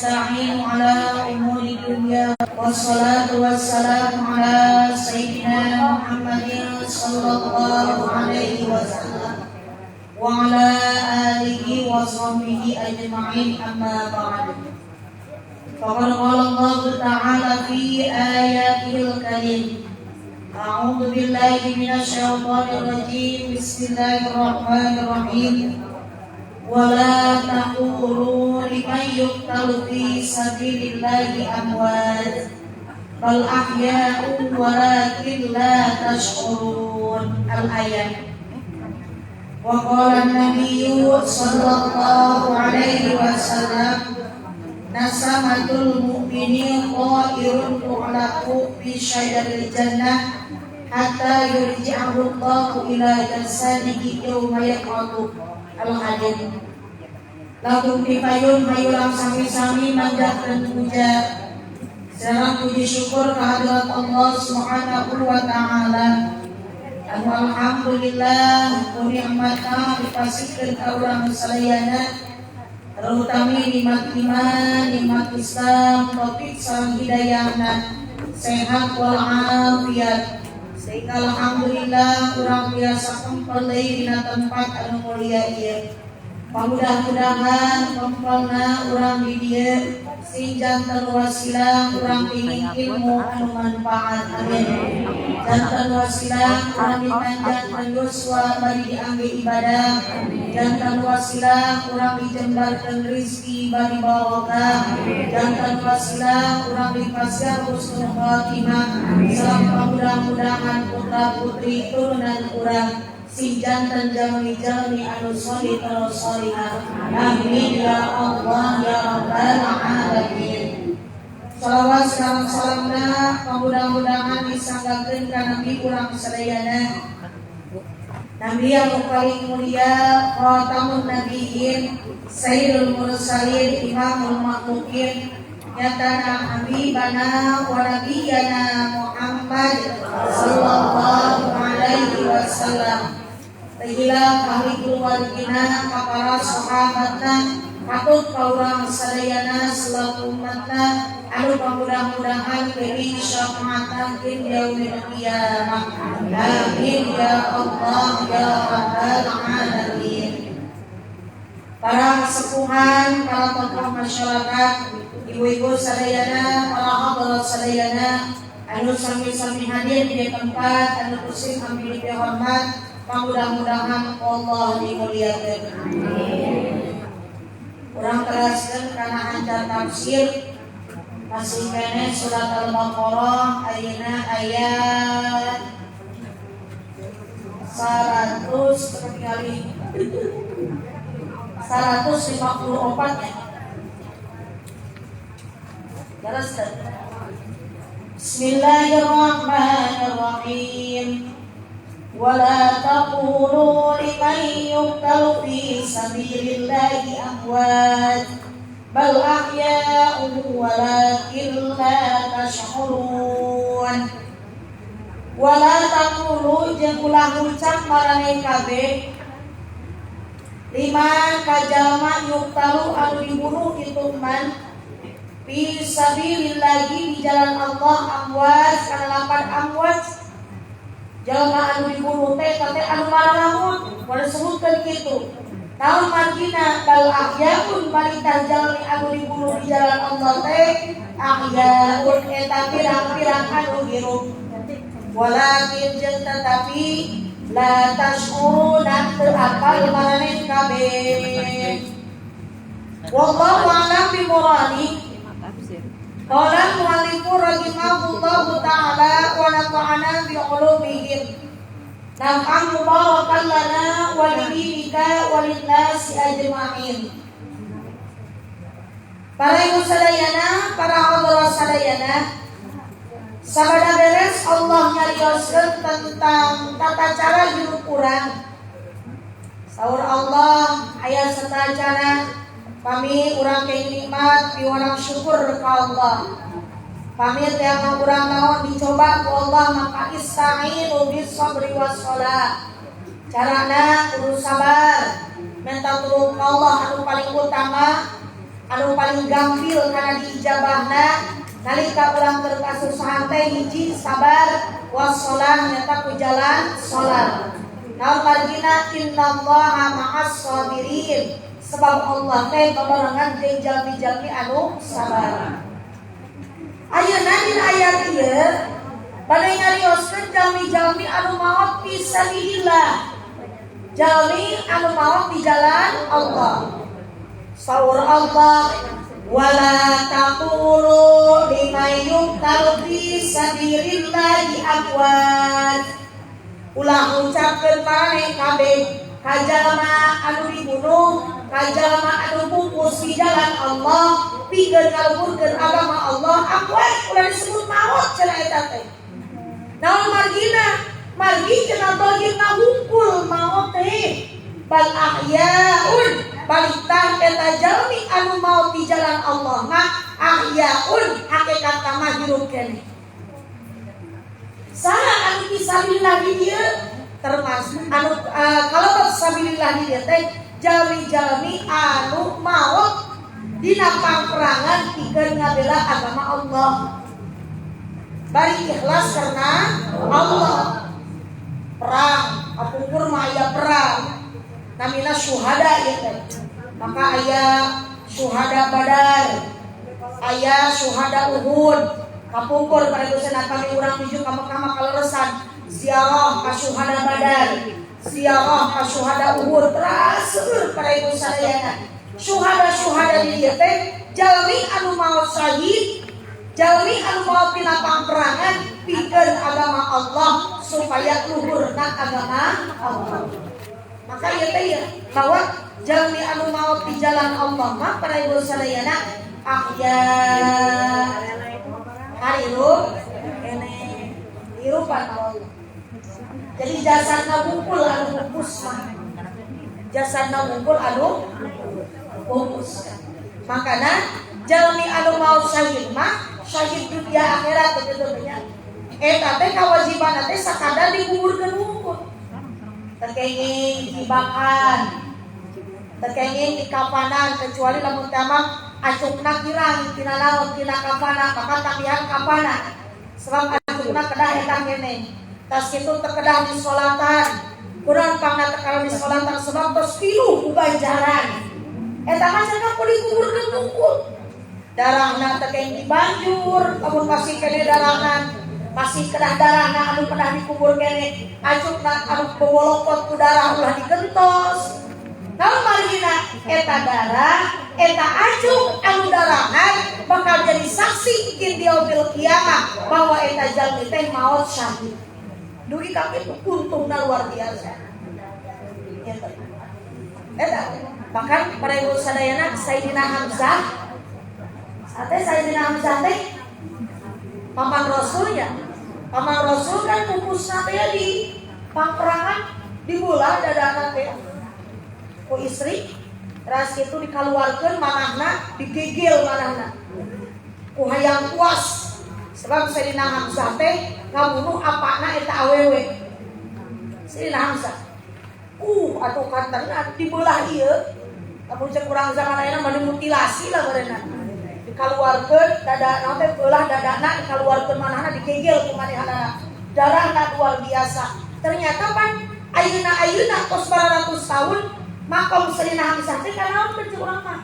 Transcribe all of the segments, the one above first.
نستعين على أمور الدنيا والصلاة والسلام على سيدنا محمد صلى الله عليه وسلم وعلى آله وصحبه أجمعين. أما بعد، فقد قال الله تعالى في آياته الكريم: أعوذ بالله من الشيطان الرجيم، بسم الله الرحمن الرحيم، ولا تقولوا لمن يقتل في سبيل الله أموات بل أحياء ولكن لا تشعرون، الآية. وقال النبي صلى الله عليه وسلم: نسمة المؤمن طائر تعلق بشجر الجنة حتى يرجعه الله إلى جسده يوم يبعثه، الحديث. Langkung dipayun hayu urang sami-sami manjatkeun puja sareng puji syukur kehadirat Allah Subhanahu wa Taala, anu alhamdulillah ku nikmatna dipasihkeun ka urang sadayana, terutama nikmat iman, nikmat Islam, taufik sareng hidayahna, sehat walafiat, sehingga alhamdulillah urang biasa kempel deui dina tempat anu mulia ieu. Mudah-mudahan kempelna urang di dieu sing janten wasilah urang kenging ilmu anu manfaat, amin. Janten wasilah urang dipanjangkeun yuswa bari diangge ibadah. Janten wasilah urang dijembarkeun rizki bari barokah. Janten wasilah urang dipasihan husnul khatimah. Sareng mudah-mudahan putra putri turunan urang sing janten jalmi-jalmi anu sholih terus sholihah. Amin ya Allah ya Rabbal alamin. Salawat sareng salamna mudah-mudahan disanggakeun ka nabi urang sadayana, nabi yang paling mulia, khatamun nabiyyin, sayyidul mursalin, imamul makhlukin, nyatana habibana wa nabiyana Muhammad sallallahu alaihi wasallam. Tehila ahli keluargina, ka para sahabatna, katut ka urang sadayana selaku umatna anu pamudah-mudahan diberi syafaatan di yaumil qiyamah. Amin ya Allah ya Rabbal alamin. Para sepuhan, para tokoh masyarakat, ibu-ibu sadayana, para hadirat sadayana anu sami-sami hadir di tempat anu ku sim ambil hormat, mudah-mudahan Allah dimuliakan. Urang teraskan karena acara tafsir masih keneh surat Al-Baqarah, ayeuna ayat 100 kali 154 ya. Terus. Bismillahirrahmanirrahim. ولا تقولوا لمن يقتل في سبيل الله أموات بل أحياء ولكن لا تشعرون. ولا تقولوا jeung ulah ngucap maraneh kabeh, لمن ka jalma, يقتل anu dibunuh itu man, في سبيل الله di jalan Allah, أموات kana lapan أموات. Jalma anu dibunuh teh teh anu mararahun pada sebutkeun kitu. Naon margina? بل أحياء balik jalmi anu dibunuh di jalan Allah teh, أحياء eta pirang-pirang anu hirup, ولكن jeung tetapi, لا تشعرون teu apal maraneh kabeh. والله أعلم بمراده. قال المؤلف رحمه الله تعالى ونفعنا بعلومهم نفعا مباركا لنا ولدينك وللناس أجمعين. Para ibu sadayana, para hadirat sadayana, sabada beres Allah nyarioskeun tentang tata cara hidup urang. Saur Allah aya serta cara pami urang kenging nikmat piwarang syukur ka Allah. Pami tiang urang naon dicoba ku Allah, maka استعينوا بالصبر والصلاة. Carana kudu sabar, minta tulung ka Allah anu paling utama. Anu paling gampil karena diijabahna nalika urang keur kasusahan teh hiji sabar, wassalah nyata ku jalan salat. Naon margina? Innallaha ma'as sabirin. Sebab Allah teh babarengan jeung jalmi-jalmi anu sabar. Ayeuna dina ayat ieu bade nyarioskeun jalmi-jalmi anu maot fisabilillah. Jalmi anu maot di jalan Allah. Saur Allah, wala taqulu liman yuqtalu fi sabilillahi amwat. Ulah ngucapkeun maraneh kabeh ka jalma anu dibunuh, ka jalma anu pupus di jalan Allah pikeun ngaluhurkeun agama Allah, amwat, ulah disebut maot cenah eta teh. Naon margina? Margi cenah dohir ngahungkul maot teh. Bal ahyaun, balik tah eta jalmi anu maot di jalan Allah mah ahyaun, hakikatna mah hirup keneh. Saha anu fisabilillah di dieu? Termasuk anu kalau sabilillah di dieu teh jalmi-jalmi anu maot dina pangperangan pikeun ngabela agama Allah. Bari ikhlas karena Allah. Perang, kapungkur mah aya perang. Namina syuhada ieu teh. Maka aya syuhada Badar, aya syuhada Uhud. Kapungkur pada dosen kami urang nuju ka Mekah mah kaleresan ziarah ka syuhada Badar, ziarah ka syuhada Uhud, teras seueur para ibu sadayana. Syuhada-syuhada di dieu teh jalmi anu maot syahid, jalmi anu maot dina pangperangan pikeun agama Allah supaya luhurna agama Allah. Maka ieu teh ya bahwa jalmi anu maot di jalan Allah mah para ibu sadayana ahya, hirup keneh, hirupan Allah. Jadi jasadna wungkul anu pupus mah. Jasadna wungkul anu pupus. Makana jalmi anu maot syahid mah syahid dunia akhirat begitu nya. Eta teh kewajiban teh sakadar dikuburkeun wungkul. Teu kenging dibakan, teu kenging dikafanan, kecuali lamun teh mah acukna kirang tina naon, tina kafana, maka tambihan kafana. Sebab acukna kedah eta keneh. Tas kitu teu kedah disolatan. Kurang pangna teu kedah disolatan sebab tos piluh ku ganjaran. Eta mah cenah kudu dikuburkeun wungkul. Darahna teu kenging dibanjur, lamun masih keneh darahna, masih kedah darahna anu kedah dikubur keneh, acukna anu bobolokot ku darah ulah digentos. Kalau margina eta darah, eta acuk anu darahan bakal jadi saksi di yaumil kiamah bahwa eta jalmi teh maot syahid. Dugi ka kitu untungna luar biasa. Eta. Eta bahkan para ibu sadayana, Sayyidina Hamzah. Sate Sayyidina Hamzah teh paman Rasulnya. Paman Rasul kan pupusna teh di pangperangan, dibelah dadana teh ku istri, ras itu dikaluarkeun manahna, digegel manahna ku hayang puas, sebab Sayyidina Hamzah teh ngabunuh apana eta awewe. Sayyidina Hamzah atuh kantena dibelah ieu, lamun cek urang zaman ayeuna mah dimutilasi lah bareuna, dikaluarkeun dada naon teh, belah dadana, dikaluarkeun manahna, digegel ku manehanana, darahna luar biasa. Ternyata pan ayeuna-ayeuna tos baratus tahun makom Sayyidina Hamzah teh kanaonkeun cek urang mah,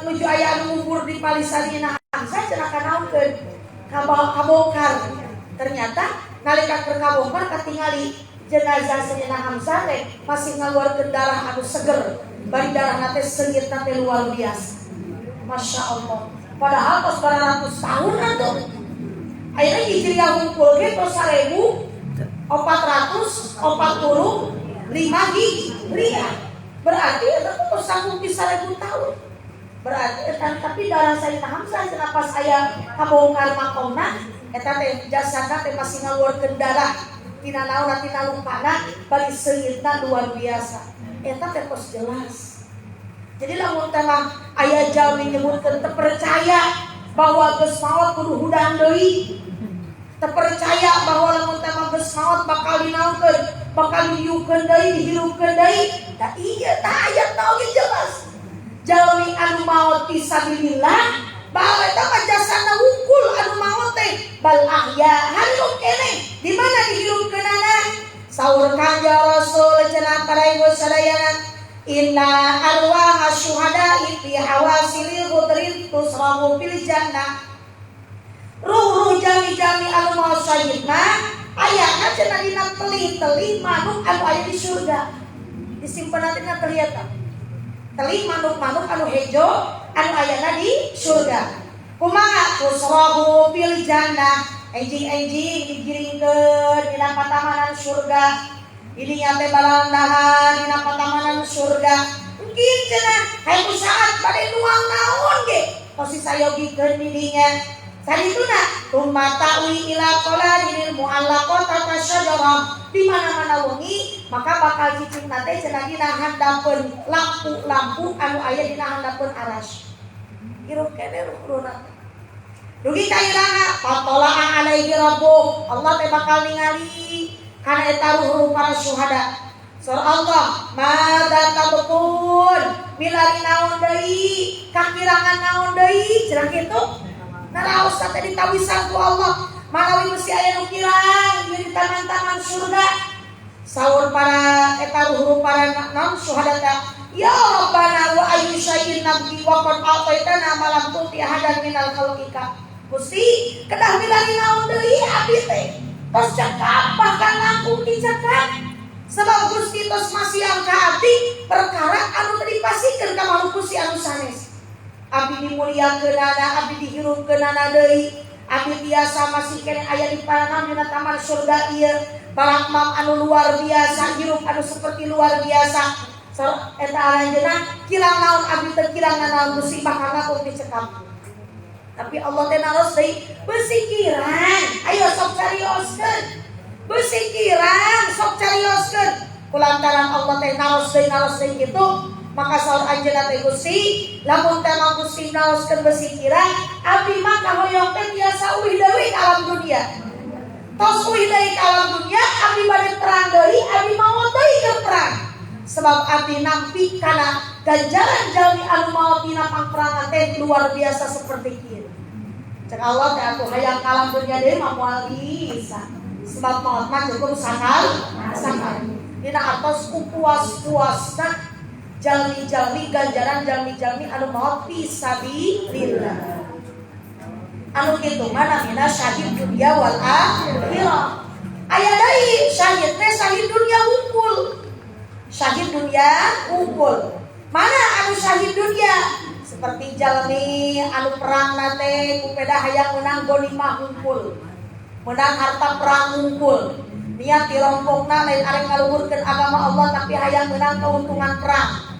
nuju aya anu ngubur di palih Sayyidina Hamzah cenah kanaonkeun, kabongkar. Ternyata nalika keur kabongkar katingali jenazah Sayyidina Hamzah teh masih ngaluarkeun darah anu seger, bari darahna teh seungitna teh luar biasa, Masya Allah. Padahal tos baratus tahun atuh. Ayeuna hijriah hungkul ge tos 1445 hijriah. Berarti eta tos sanggup di 1000 tahun. Berarti eta, tapi darah Sayyidina Hamzah cenah pas aya kabongkar makomna eta teh jasadna teh masih ngaluarkeun darah tina naon, tina lukana, bari seungitna luar biasa. Eta teh tos jelas. Jadi lamun teh mah aya jalmi nyebutkeun teu percaya bahwa geus maot kudu hudang deui. Teu percaya bahwa lamun teh mah geus maot bakal dinaonkeun, bakal didiukeun deui, dihirupkeun deui. Da iya tah ayat oge jelas. Jalmi anu maot fisabilillah baheula eta mah jasana wungkul anu maot teh bal ahya hirup keneh. Di mana dihirupkeunana? Saur Kanjeng Rasul cenah para ibu sadayana, inna arwah syuhada'i fi hawasilil khudrin tusrahu fil jannah. Ruh-ruh jami-jami anu maot syahid mah ayana cenah dina teli-teli manuk anu aya di surga. Disimpen dina teli eta. Teli manuk-manuk anu hejo anu ayana di surga. Kumaha tusrahu fil jannah? Enjing-enjing digiringkeun dina patamanan surga. Didinya teh balandahan dina patamanan surga. Mungkin cenah hayang saat bade nuang naon ge tos disayogikeun didinya. Sadituna tumma ta'wi ila qalanil mu'allaqata tasyajarah. Di mana-mana wengi maka bakal cicing teh cenah dina handapeun lampu-lampu anu aya dina handapeun aras. Hirup keneh ruh-ruhna. Dugi ka iraha fatala'a alaihi rabbuh. Allah teh bakal ningali kana eta ruh-ruh para syuhada. Surah Allah, mada tabqun, milari naon deui, kakirangan naon deui, cenah kitu. Naraos teh ditawisan ku Allah, manawi besi aya nu kirang di taman-taman surga. Saur para eta ruh-ruh para naon syuhada teh, ya Rabbana wa ayyu syai'in nabghi wa qad a'taitana ma lam tu'ti ahadan minal khalqika. Gusti, kedah milari naon deui abdi teh? Tos cekap bahkan langkung dicekap. Sebab Gusti tos masihan ka abdi perkara anu teu dipasihkeun ka makhluk Gusti anu sanes. Abdi dimuliakeunana, abdi dihirupkeunana deui. Abdi biasa masih keneh aya di paranam dina taman surga ieu. Barakmam anu luar biasa, hirup anu seperti luar biasa. So, eta aranjeunna kirang naon abdi teu kirang naon Gusti bakal ngakung dicekap. Tapi Allah teh naros deui besi kirang, ayo sok carioskeun. Besi kirang sok carioskeun. Kulantaran Allah teh naros deui kitu, maka saur anjeunna teh Gusti, lamun teh mah Gusti naroskeun besi kirang, abdi mah kahoyong teh biasa uih deui ka alam dunia. Tos uih deui ka alam dunia, abdi bade perang deui, abdi maot deui keur perang. Sebab abdi nampi kana ganjaran jalmi anu maot dina pangperangan teh luar biasa seperti kieu. Cek Allah teh atuh hayang ka alam dunia deui mah moal bisa. Sebab maot mah cukup sakali. Dina artos ku puas-puasna jalmi-jalmi ganjaran jalmi-jalmi anu maot fisabilillah. Anu kitu mah namina syahid dunia wal akhirah. Aya deui syahid teh syahid dunia wungkul. Syahid dunia wungkul. Mana anu syahid dunia? Seperti jalmi anu perang nate kupeda hayang menang gonimah wungkul. Menang harta perang wungkul. Niat dirompokna lain arek ngaluhurkeun agama Allah tapi hayang menang keuntungan perang.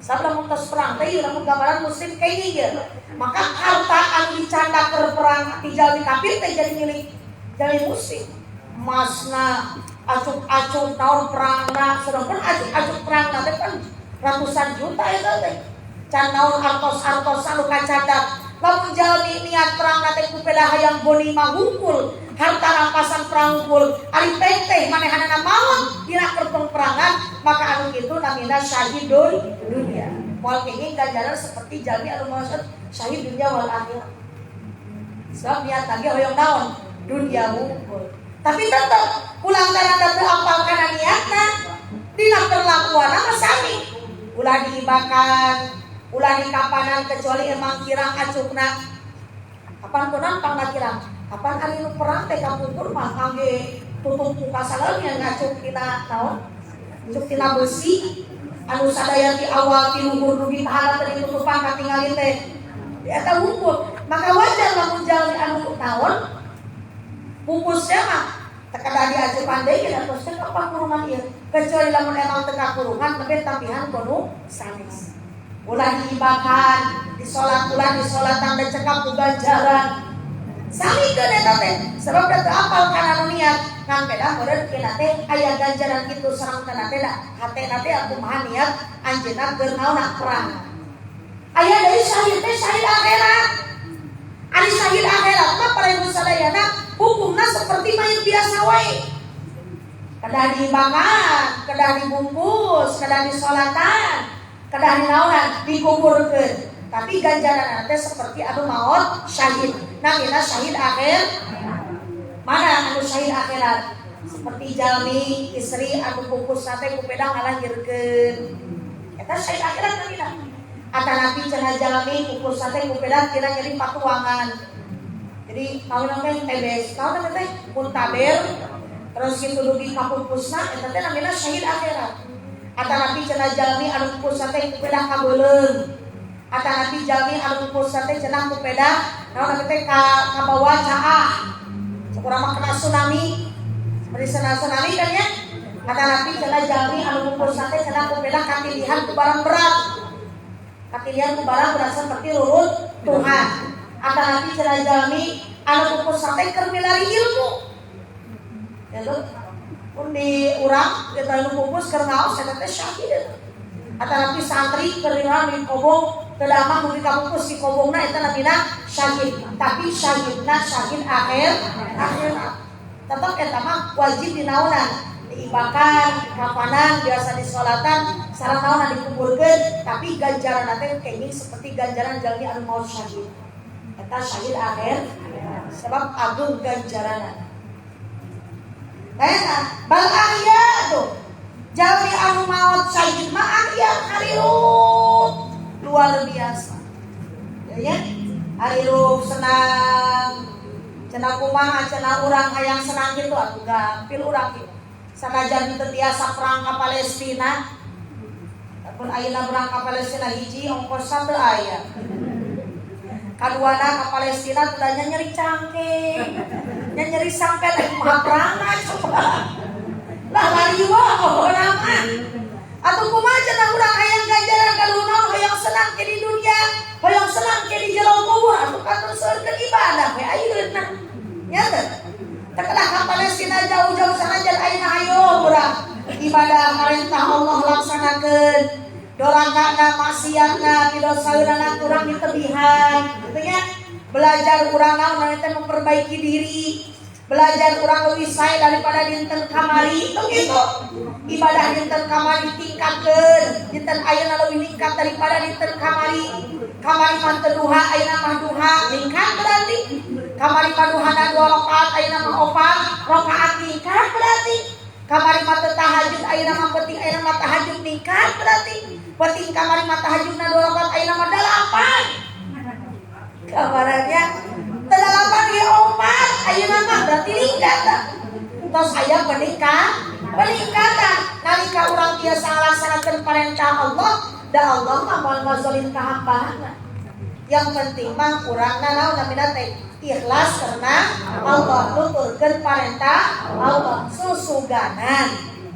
Sabab lamun tos perang teh ieu lamun gambaran muslim kayak ieu. Maka harta anu dicandak keur perang ti jalmi kafir teh jadi milik jalmi muslim. Emasna acuk-acuk tahun perangna sedangkan acuk-acuk perangna teh kan ratusan juta eta teh. Can naon artos-artos anu kacadat. Lamun jalmi niat perangna teh kupeda hayang gonimah wungkul, harta rampasan perang wungkul, ari teh manehanana maot dina keur peperangan, maka anu kitu namina syahidun dunia. Moal kenging ganjaran seperti jalmi anu maksud syahid dunia wal akhirah. Sebab niat lagi hoyong naon dunia wungkul. Tapi tetep kulantaran teu apal kana niatna, dina perlakuanna mah sami. Ulah diibakan, ulah dikapanan kecuali emang kirang acukna. Kapan kunan pangna kirang? Kapan ari nu perang teh kapungkur mah kangge tutup muka sagalnya ngacuk tina naon? Cuk tina besi anu sadaya ti awal ti luhur dugi ka handap teh ditutupan katingali teh. Eta wungkul. Maka wajar lamun jalmi anu naon? Pupusnya mah teu kedah diacukan deui kita tos teh apa kurungan ieu. Kecuali lamun emang teu kakurungan tapi tampihan kono sanes. Ulah diibakan, disolat ulah disolatan dan cekap ku ganjaran. Sami keun eta teh, sebab da teu apal kana nu niat. Ngan beda meureun kena teh aya ganjaran kitu sareng teh da hatena teh kumaha niat anjeunna keur naon perang. Aya deui syahid teh syahid akhirat. Ari syahid akhirat mah para ibu sadayana hukumna seperti mayit biasa wae. Kedah diibakan, kedah dibungkus, kedah disolatan. Kedah dinaonan dikuburkeun. Tapi ganjaran teh seperti anu maot syahid. Namina syahid akhir. Mana anu syahid akhirat? Seperti jalmi istri anu pupus teh ku pedah ngalahirkeun. Eta syahid akhirat namina. Atanapi cenah jalmi pupus teh ku pedah tina nyeri patuangan. Jadi naon teh TBS, naon teh muntaber terus kitu dugi ka pupusna eta teh namina syahid akhirat. Atanapi cenah jalmi anu pupus teh ku pedah kabeuleung. Atanapi jalmi anu pupus teh cenah ku pedah naon teh ka kabawa caah. Sakurang mah kena tsunami. Seperti tsunami kan ya. Atanapi cenah jalmi anu pupus teh cenah ku pedah katilihan ku barang berat. Katilihan ku barang berat seperti rurut Tuhan. Atanapi cenah jalmi anu pupus teh keur milari ilmu. Ya tuh. Pun di urang kita anu pupus keur ngaos eta teh syahid. Atanapi santri keur di kobong teu damang dugi ka pupus di kobongna eta namina syahid. Tapi syahidna syahid akhir akhirat. Tetep eta mah wajib dinaonan, diibakan, dikafanan, biasa disolatan, sareng naonan dikuburkeun, tapi ganjaran teh kenging seperti ganjaran jalmi anu maot syahid. Eta syahid akhir sebab agung ganjaranna. Kayaknya bal ahya tuh jalmi anu maot syahid mah ahya harirup luar biasa. Ya, ya. Harirup senang. Cenah kumaha cenah urang hayang senang gitu atuh gampil urang kieu. Sanajan teu tiasa perang ka Palestina. Pun ayeuna perang ka Palestina hiji ongkosna teu aya. Kaduana ka Palestina teu nyeri cangkeng. Nyeri sampai lagi kumaha perangna coba. Lah lariweuh pokona mah. Atuh kumaha cenah urang hayang ganjaran kaluhur hayang senang ke di dunia, hayang senang ke di jero kubur atuh kantun seueurkeun ibadah we ayeuna. Nya teu? Teu kedah ka Palestina jauh-jauh sanajan ayeuna hayo urang ibadah perintah Allah laksanakeun. Dorakana maksiatna pidosaeunana kurang ditebihan gitu nya. Belajar urang naon teh memperbaiki diri. Belajar kurang lebih sae daripada dinten kamari itu gitu. Ibadah dinten kamari tingkatkeun, dinten ayeuna leuwih ningkat daripada dinten kamari. Kamari mah teu duha, ayeuna mah duha, ningkat berarti. Kamari mah duhana 2 rakaat, ayeuna mah 4 rakaat, ningkat berarti. Kamari mah teu tahajud, ayeuna mah penting, ayeuna mah tahajud, ningkat berarti. Penting kamari mah tahajudna 2 rakaat, ayeuna mah 8. Kabarannya teu 8 ge 4, ayeuna mah berarti ningkat. Tos aya peningkatan nalika urang tiasa ngalaksanakeun perintah Allah, da Allah mah moal ngazolim ka hambana. Yang penting mah urang naon namina teh ikhlas karena Allah, nuturkeun perintah Allah, susuganan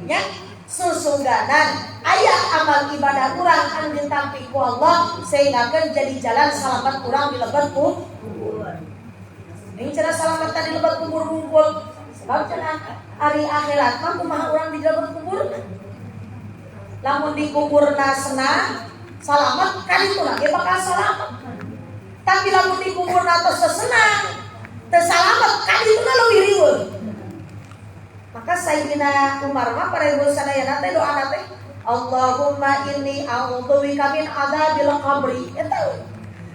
nya, susuganan aya amal ibadah urang anu ditampi ku Allah sehingga kan jadi jalan salamat urang di lebet kubur. Ini cara salamat di lebet kubur kumpul. Sebab cenah ari akhirat mah kumaha urang di lebet kubur? Lamun di kuburna senang, salamat kan itu lagi bakal salamat. Tapi lamun di kuburna tos senang, teu salamat kan itu leuwih riweuh. Maka Sayyidina Umar mah para ibu sadayana teh doana teh Allahumma inni a'udzubika min adzabil qabri. Eta.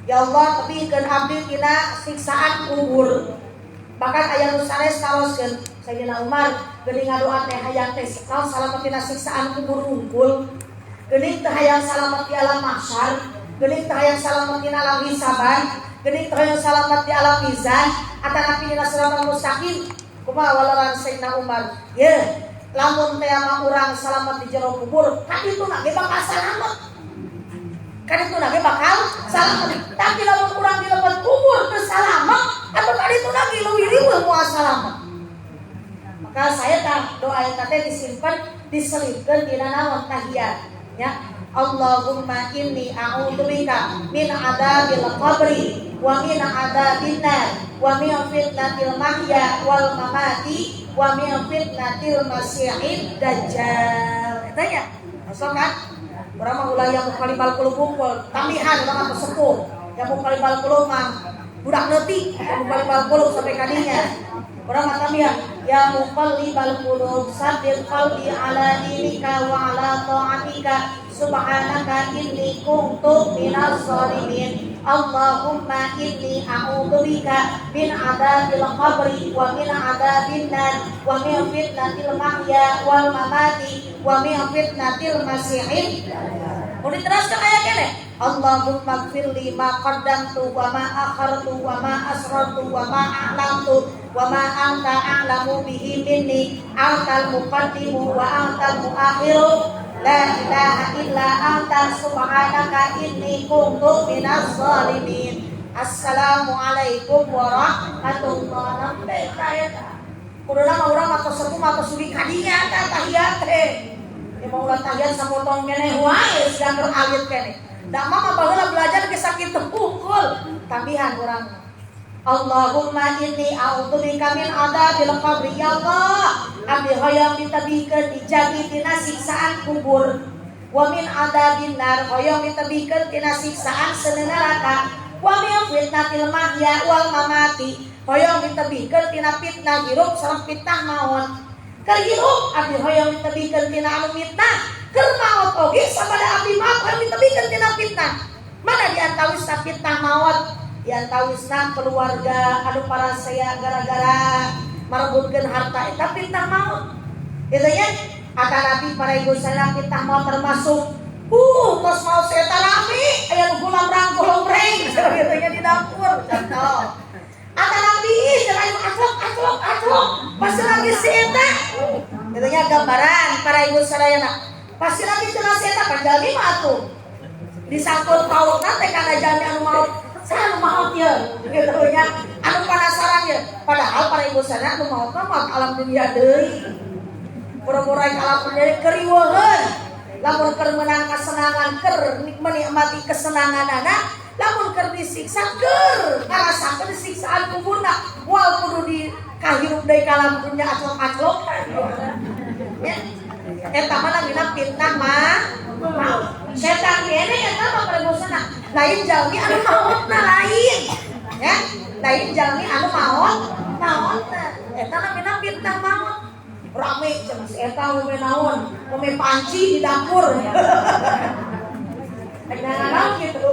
Ya Allah, tebihkeun abdi tina siksaan kubur. Bahkan aya nu sanes naroskeun Sayyidina Umar geuning ngadoa teh hayang teh naon salamet tina siksaan kubur hungkul. Geuning teh hayang salamet di alam mahsyar, geuning teh hayang salamet dina alam hisaban, geuning teh hayang salamet di alam mizan, atanapi dina siratal mustaqim. Kumaha waleran Sayyidina Umar? Ye, lamun teh mah urang salamet di jero kubur, kan itu ge bakal salamet. Kan itu ge bakal salamet. Tapi lamun urang di lebet kubur teu salamet, atau kan itu lagi leuwih riweuh moal salamet. Maka saya tak doa eta teh disimpan diselipkeun dina naon tahiyat ya. Allahumma inni a'udzubika min adzabil qabri wa min adzabin nar wa min fitnatil mahya wal mamati wa min fitnatil masiihid dajjal. Eta nya. Masuk kan? Urang mah ulah yang muqallibal qulub kumpul, tambihan urang mah sepuh. Yang muqallibal qulub mah budak leutik, yang muqallibal qulub sampai kadinya. Urang mah tambihan, ya muqallibal qulub sabbit qalbi ala dinika wa ala ta'atika. subhanaka inni kuntu minaz zalimin. Allahumma inni a'udzubika min adzabil qabri wa min adzabin nar wa min fitnatil mahya wal mamati wa min fitnatil masihid. Mau diteruskan ayat ini. Allahumma gfirli ma qaddamtu wa ma akhartu wa ma asrartu wa ma a'lamtu wa ma anta a'lamu bihi minni antal muqaddimu wa antal muakhiru la ilaha illa anta subhanaka inni kuntu minaz zalimin. Assalamualaikum warahmatullahi wabarakatuh. Kuduna mah urang mah tos sepuh mah tos sugi kadinya tah tahiyat teh. Ya mau ulah tahiyat samotong keneh wae siga keur alit keneh. Da mah baheula belajar ge sakitu pukul tambihan urang. Allahumma inni a'udzubika min adzabil qabri. Ya Allah, abdi hoyong ditebihkeun dijagi tina siksaan kubur. Wa min adzabin nar, hoyong ditebihkeun tina siksaan seuneu neraka. Wa min fitnatil mahya wal mamati, hoyong ditebihkeun tina fitnah hirup sareng fitnah maot. Keur hirup abdi hoyong ditebihkeun tina anu fitnah, keur maot oge sabada abdi maot hoyong ditebihkeun tina fitnah. Mana di antawisna fitnah maot? Di antawisna keluarga anu parasea gara-gara merebutkeun harta eta fitnah maut. Gitu nya? Atanapi para ibu sadaya fitnah maut termasuk tos maot si eta rame aya nu gulamrang gulomreng gitu nya di dapur contoh. Atanapi cenah anu aclok aclok aclok pasti lagi si eta. Gitu nya gambaran para ibu sadayana. Pasti lagi cenah si eta kan jalmi mah atuh. Disangkut pautna teh kana jalmi anu maot. Saha anu maot ye? Gitu nya. Anu penasaran ye. Padahal para ibu sadaya anu maot mah maot alam dunia deui. Pura-pura alam dunia keriweuheun. Lamun keur meunang kasenangan keur menikmati kesenanganana, lamun keur disiksa keur ngarasakeun siksaan kuburna, moal kudu di kahirup deui ka alam dunia aclok-aclokan. Ya. Eta mah namina fitnah mah maut. Setan kene eta mah parebosana. Lain jalmi anu maotna lain. Ya, lain jalmi anu maot, maotna. Eta namina fitnah maot. Rame cenah si eta ngome naon? Ngome panci di dapur. Rek naon kitu.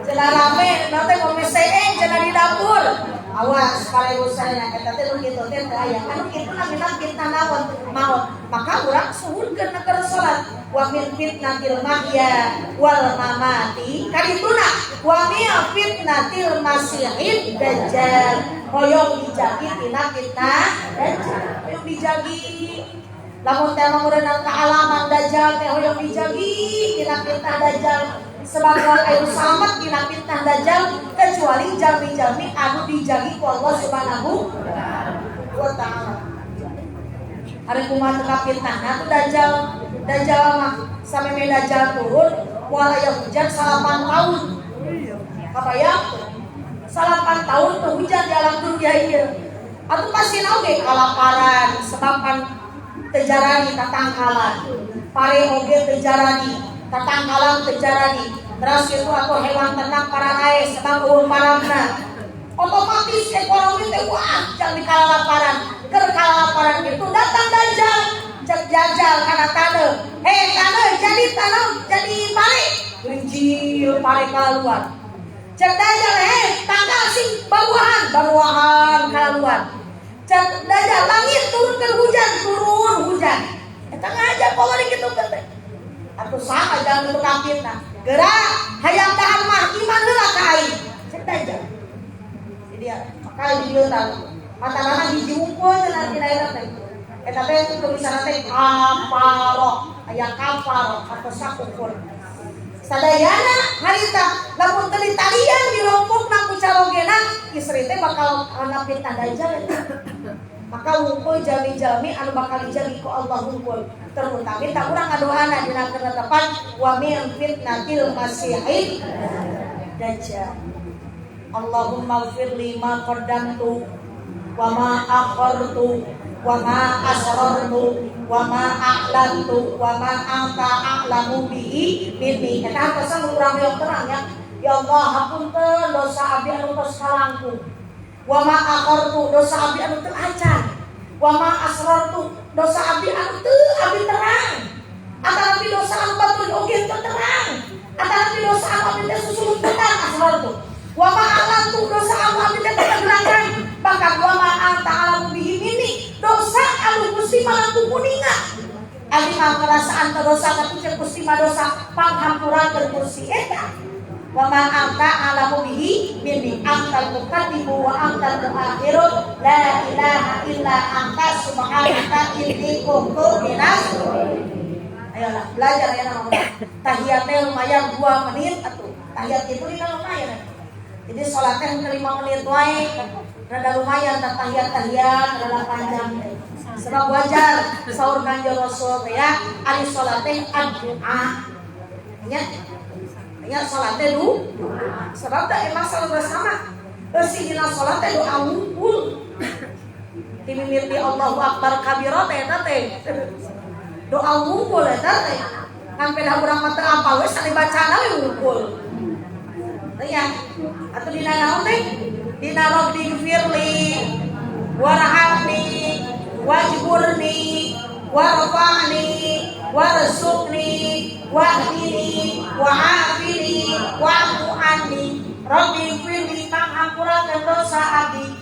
Cenah rame, naon teh ngome seeng cenah di dapur. Awas para ibu sadaya eta teh nu kitu teh teu aya. Anu kitu namina fitnah naon? Maot. Maka urang suhunkeun na keur salat wa min fitnatil mahya wal mamati. Kadituna wa min fitnatil masihid dajjal. Hoyong dijagi tina fitnah dajjal. Hoyong dijagi. Lamun teh mah meureunang kaalaman dajjal teh hoyong dijagi tina fitnah dajjal. Sebab moal aya salamet tina fitnah dajjal kecuali jalmi-jalmi anu dijagi ku Allah Subhanahu wa taala. Ari kumaha teu fitnahna tuh dajjal? Dajjal mah sameme dajjal turun moal aya hujan 8 tahun. Kabayang tuh. 8 tahun tuh hujan di alam dunia ieu. Atuh pasti oge kalaparan sebab kan teu jarani tatangkalan. Pare oge teu jarani, tatangkalan teu jarani. Terus itu atau hewan ternak pararae sebab eueuh paramna. Otomatis ekonomi teh wah jangan dikalalaparan. Keur kalalaparan itu datang dajjal, cek jajal kana taneuh. Hei taneuh jadi taneuh jadi pare. Gerincil pare kalaluar. Cek dajjal hei tanggal sing baruahan, baruahan kalaluar. Cek dajjal langit turunkeun hujan, turun hujan. Eta ngajak kolor kitu teh. Atuh saha jangan tukang fitnah. Gerak hayang dahar mah iman heula ka aing. Cek dajjal. Jadi ya, maka di dieu tah. Matalana hiji wungkul cenah tina eta teh. Eta teh tulisanna teh kafaroh, aya kafaroh atau sakukur. Sadayana harita lamun teu ditalian dirompokna ku carogena istri teh bakal kana fitnah dajjal eta. Maka wungkul jalmi-jalmi anu bakal dijagi ku Allah wungkul. Terutama tak urang ngadoana dina ketetapan wa min fitnatil masihid dajjal. Allahumma ighfirli ma qaddamtu wa ma akhartu wa ma asrartu wa ma a'lantu wa ma anta a'lamu bihi minni. Eta pesan urang yang terang ya. Ya Allah hapunten dosa abdi anu tos kalangkung. Wa ma akhartu dosa abdi anu teu acan. Wa ma asrartu dosa abdi anu teu abdi terang. Atanapi dosa anu batur oge teu terang. Atanapi dosa anu abdi teh susulumputan asrartu. Wa ma a'lantu dosa anu abdi teh tegerakan. Bahkan wa ma anta alamu bihi minni dosa anu Gusti mah langkung kuninga. Abdi mah ngarasaan teu dosa tapi ceuk Gusti mah dosa panghampurakeun Gusti eta. Wa ma anta alamu bihi minni antal muqaddimu wa antal muakhiru la ilaha illa anta subhanaka inni kuntu minas. Ayolah belajar ya nama tahiyatnya lumayan 2 menit atuh. Tahiyat itu dina lumayan. Jadi salatnya 5 menit wae. Rada lumayan dan tahiyat-tahiyat rada panjang teh. Sebab wajar saur Kanjeng Rasul teh ya, ari salat teh doa. Nya. Nya salat teh doa. Sebab teh emang selalu bersama. Eusi dina salat teh doa wungkul. Timimiti Allahu Akbar kabira teh eta teh. Doa wungkul eta teh. Ngan pedah urang mah teu apal we salibacana we wungkul. Teh ya. Atuh dina naon teh? Dina Rabbi gfirli warhamni wajburni warfa'ni warzuqni wahdini wa'afini wa'fu anni. Rabbi gfirli panghampurakeun dosa abdi.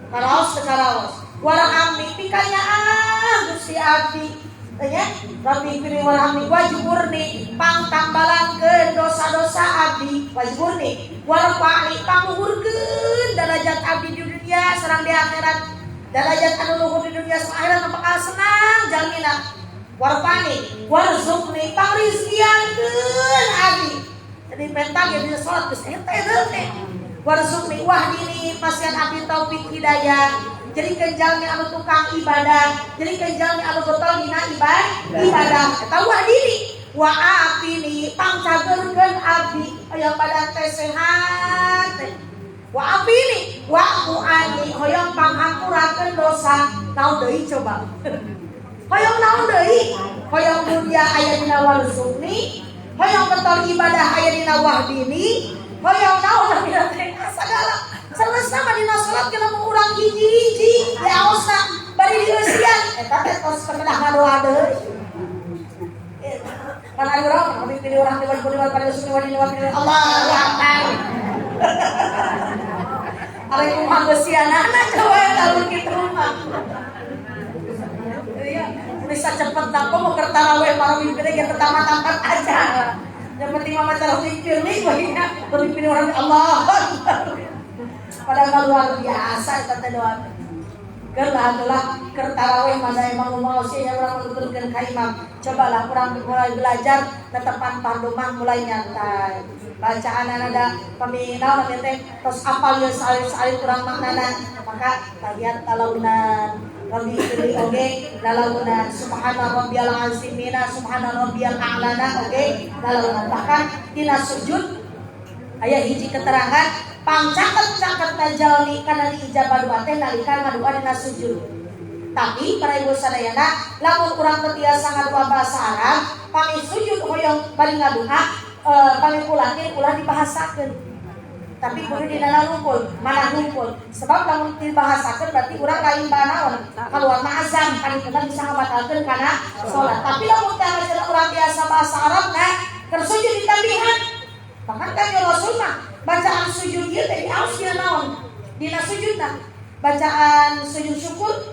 Karaos teu karaos. Warhamni pikanyaah Gusti abdi. Teh nya Rabbi gfirli warhamni wajburni pangtambalankeun dosa-dosa abdi wajburni warfa'ni pangluhurkeun derajat abdi di dunia sareng di akhirat. Derajat anu luhur di dunia sareng akhirat bakal senang jalmina. Warfa'ni warzuqni pangrizkiankeun abdi. Jadi penta ge bisa salat geus eta teh. Warzuqni wahdini pasian abdi taufik hidayah. Jadi jalmi anu tukang ibadah, jadi jalmi anu getol dina ibadah. Eta wahdini wa afini pangcageurkeun abdi hoyong badan teh sehat teh. Wa afini wa mu'ani hoyong panghampurakeun dosa. Naon deui coba? Hoyong naon deui? Hoyong dunia aya dina warzuqni, hoyong getol ibadah aya dina wahdini, hoyong naon dina teh sagala. Selesai mah dina salat kana mun urang hiji-hiji diaosna bari dieusian eta teh tos kedah ngadoa deui. Kan ari urang mah pilih urang di wajib pada sunni wa dini wa Allahu akbar. Ari kumaha geusianana coba eta lamun kitu mah. Iya, bisa cepet tak mau keur tarawih para mimpi ge pertama tampat aja. Yang penting mah maca pikir nih baginya berpikir orang Allah. Padahal luar biasa eta teh doa. Keur lah keur tarawih mah emang mau sih nya urang nuturkeun ka imam. Cobalah urang mulai belajar netepan fardu mah mulai nyantai. Bacaan ada pami naon teh tos apal ye salin-salin urang maknana maka tahiyat talaunan. Rabbi firli oge lalaunan subhana rabbiyal azimina subhana rabbiyal a'lana oge lalaunan. Bahkan dina sujud aya hiji keterangan pangcaket-caket jalmi kana diijabah doa teh nalika ngadoa dina sujud. Tapi para ibu sadayana lamun urang teu tiasa ngadoa bahasa Arab, pami sujud hoyong bari ngadoa pami ulatin ulah dibahasakeun. Tapi kudu dina rukun, mana rukun. Sebab lamun dibahasakeun berarti urang lain banaon. Kaluar mah azam kan itu bisa ngabatalkeun kana salat. Tapi lamun teh urang biasa bahasa Arab nah keur sujud ditambihan. Bahkan kan ya Rasul mah bacaan sujud ieu teh diaos dina naon? Dina sujudna. Bacaan sujud syukur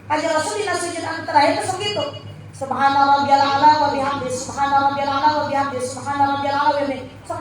Kanjeng Rasul dina sujud anu terakhir teh sok kitu. Subhana rabbiyal a'la wa bihamdi subhana rabbiyal a'la wa bihamdi subhana rabbiyal a'la wa bihamdi. Sok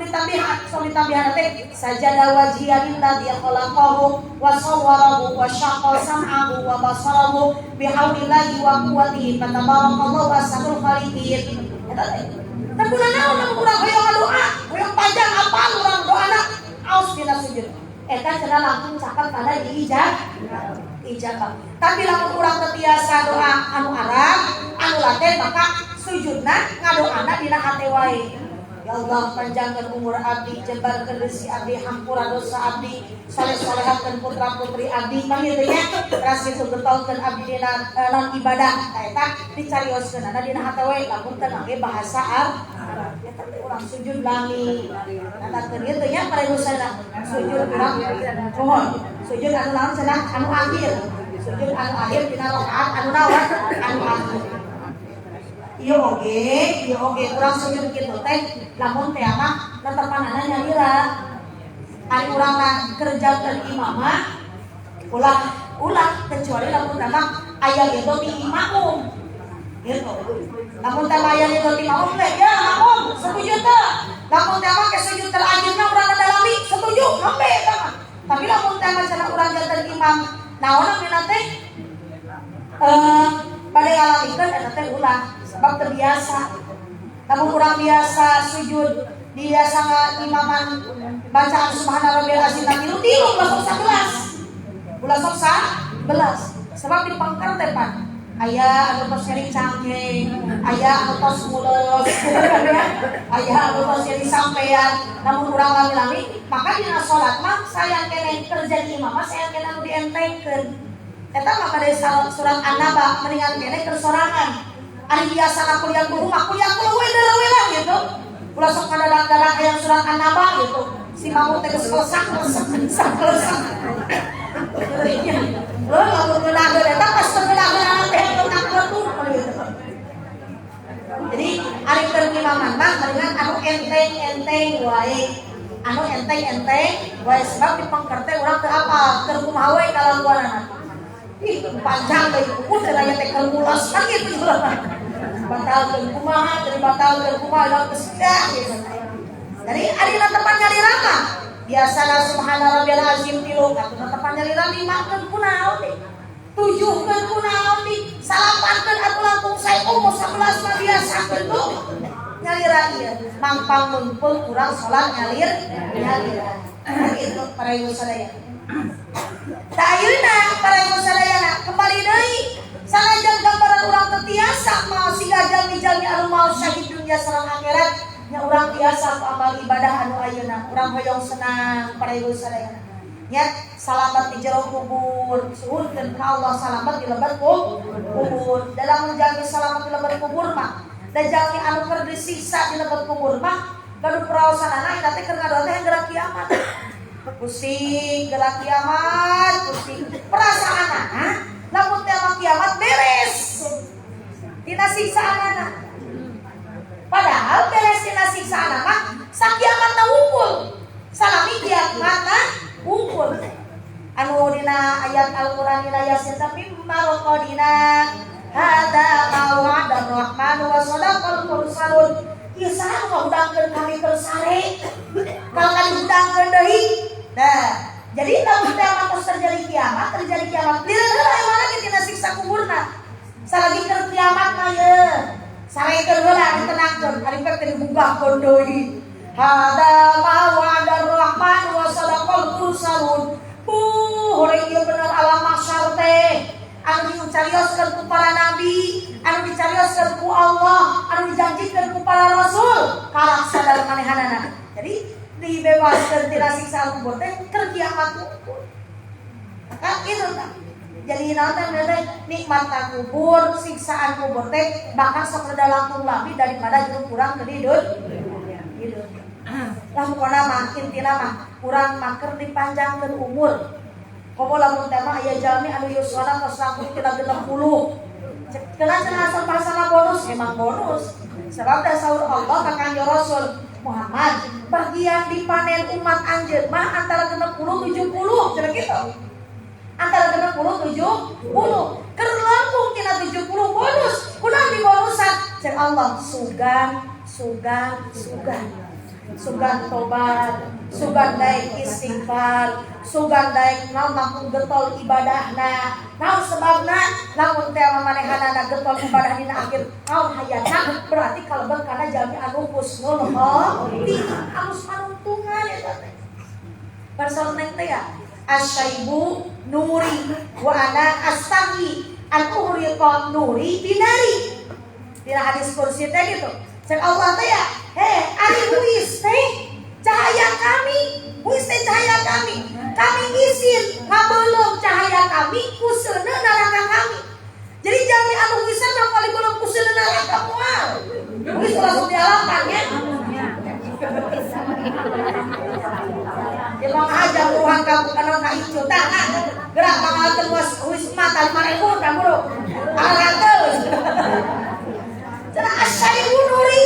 ditambihan teh sajada wajhiya lilladzi khalaqahu wa sawwarahu wa syaqqa sam'ahu wa basarahu bihaulillahi wa quwwatihi fatabarakallahu ahsanul khaliqin. Eta teh. Teu naon lamun urang hoyong ngadoa, hoyong panjang apal urang doana aos dina sujud. Eta cenah langsung caket kana diijabah. Tapi lamun urang teu tiasa doa anu Arab, anu Latin maka sujudna ngadoana dina hate wae. Ya Allah panjangkeun umur abdi, jembarkeun rezeki abdi, hampura dosa abdi, soleh-solehakeun putra putri abdi, mah kitu nya. Teras kitu getolkeun abdi dina non ibadah. Tah eta dicarioskeunana dina hate wae lamun teu ngangge bahasa Arab. Eta teh urang sujud lami. Eta teh kitu nya para ibu sadaya. Sujud urang mohon. Sujud anu naon cenah anu akhir. Sujud anu akhir dina rakaat anu naon? Anu akhir. Ieu oge urang sujud kitu teh lamun teh mah netepanana nyalira. Ari urang mah kerja keur imamah ulah ulah, kecuali lamun teh mah aya gitu di makmum. Gitu. Lamun teh aya gitu di makmum teh, ya makmum setuju teh. Lamun teh mah ke sujud terakhirna urang dalami setuju, nembe eta mah. Tapi lamun teh mah cenah urang janten imam, naon namina teh? Bade ngalamikeun eta teh ulah, sebab terbiasa. Lamun urang biasa sujud, biasa imaman bacaan subhana rabbiyal azim tilu tilu, ulah sok 11. Ulah sok 11. Sebab di pangkar teh pan aya anu tos nyeri cangkeng, aya anu tos mules, aya anu tos nyeri sampean, namun urang lami-lami, maka dina salat mah sayang keneh kerja di imam mah sayang keneh anu dientengkeun. Eta mah pada surat An-Naba mendingan keneh keur sorangan. Ari biasa kuliah guru mah kuliah kuliah we we lah gitu. Ulah sok ngadadak-dadak aya surat An-Naba gitu. Si makmum teh geus kelesak kelesak kelesak kelesak. Lo lamun ngeunaheun eta pas teu ngeunaheun teh teu gitu. Jadi ari keur imaman mah mendingan anu enteng-enteng wae. Anu enteng-enteng wae, sebab di pangker teh urang teu apal keur kumaha wae kalakuanana. Ih, panjang deui kuku teh aya teh keur mulas kan gitu. Batalkeun kumaha, teu dibatalkeun kumaha, da geus gitu. Jadi ari netepan nyalira mah biasana subhana rabbiyal azim tilu, atuh netepan nyalira lima keun kunaon deui? Tujuh keun kunaon deui? Salapan keun atuh langkung sae, umur 11 mah biasakeun tuh. Nyalira ieu mangpang meungpeung urang salat nyalir nyalira. Gitu para ibu sadaya. Tah, ayeuna para ibu sadayana kembali deui, sanajan gambaran urang teu tiasa mau siga jalmi-jalmi anu mau syahid dunia sareng akhirat nya, urang tiasa ku amal ibadah anu ayeuna urang hoyong senang para ibu sadayana nya, salamat di jero kubur, suhunkeun ka Allah salamat di lebet kubur. Dalam menjalmi salamat di lebet kubur mah dan jalmi anu keur disiksa di lebet kubur mah gaduh peraosanana eta teh keur ngadoa teh gerak kiamat. Pusing gerak kiamat, pusing. Perasaanana lamun teh kiamat beres tina siksaanana. Padahal beres tina siksaanana mah sakiamatna wungkul. Salami kiamatna wungkul. Anu dina ayat Al-Qur'an dina Yasin tapi marqadina hada ma wa'ada rahmanu wa sadaqal mursalun. Ieu saha nu ngahudangkeun kami keur sare? Kalau kali hudangkeun deui. Nah, jadi lamun teh tos terjadi kiamat, lieur heula mana ge tina siksa kuburna. Salagi keur kiamat mah ye. Sarekeun heula ditenangkeun, ari pek teh dibugahkeun deui. Hada ma wa'ada rahman wa sadaqal mursalun. Horeng ieu bener alam mahsyar teh. Anu dicarioskeun ku para nabi, anu dicarioskeun ku Allah, anu dijanjikeun ku para rasul, karak sadar manehanana. Jadi dibebaskeun tina siksa kubur teh keur kiamat kubur. Maka itu tah. Jadi naon teh nikmat kubur, siksaan kubur teh bahkan sok rada langkung lami daripada hidup urang ke di dunya. Lah, pokona mah intina mah urang mah keur dipanjangkeun umur. Komo lamun teh mah aya jalmi anu yuswana tos langkung tina 60. Kena cenah asal bahasana bonus, emang bonus. Sebab da saur Allah ka Kanjeng Rasul Muhammad, bagian dipanen umat anjeun mah antara 60 70 cenah kitu. Antara 60 70. Keur langkung tina 70 bonus. Kunaon dibonusan? Cek Allah sugan, sugan, sugan. Sugan tobat, sugan daek istighfar, sugan daek naon langkung getol ibadahna. Naon sebabna? Lamun teh manehanana getol ibadah dina akhir naon hayatna, berarti kalebet kana jalmi anu husnul khotimah, alus panungtungan eta teh. Pasal neng teh ya, asyaibu nuri wa ana astahi an uhriqa nuri binari. Dina hadis kursi teh gitu. Cek Allah teh ya, heh, ari huis teh cahaya kami, huis teh cahaya kami. Kami isin ngabeuleum cahaya kami ku seuneu neraka kami. Jadi jalmi anu huisan mah paling belum ku seuneu neraka moal. Huis langsung dialamkan ya. Ya mau aja buruan kamu kana ka icu tah. Gerak pangalakeun huis emak tah 5.000 tah buru. Angarakeun. Cenah asyaibu nuri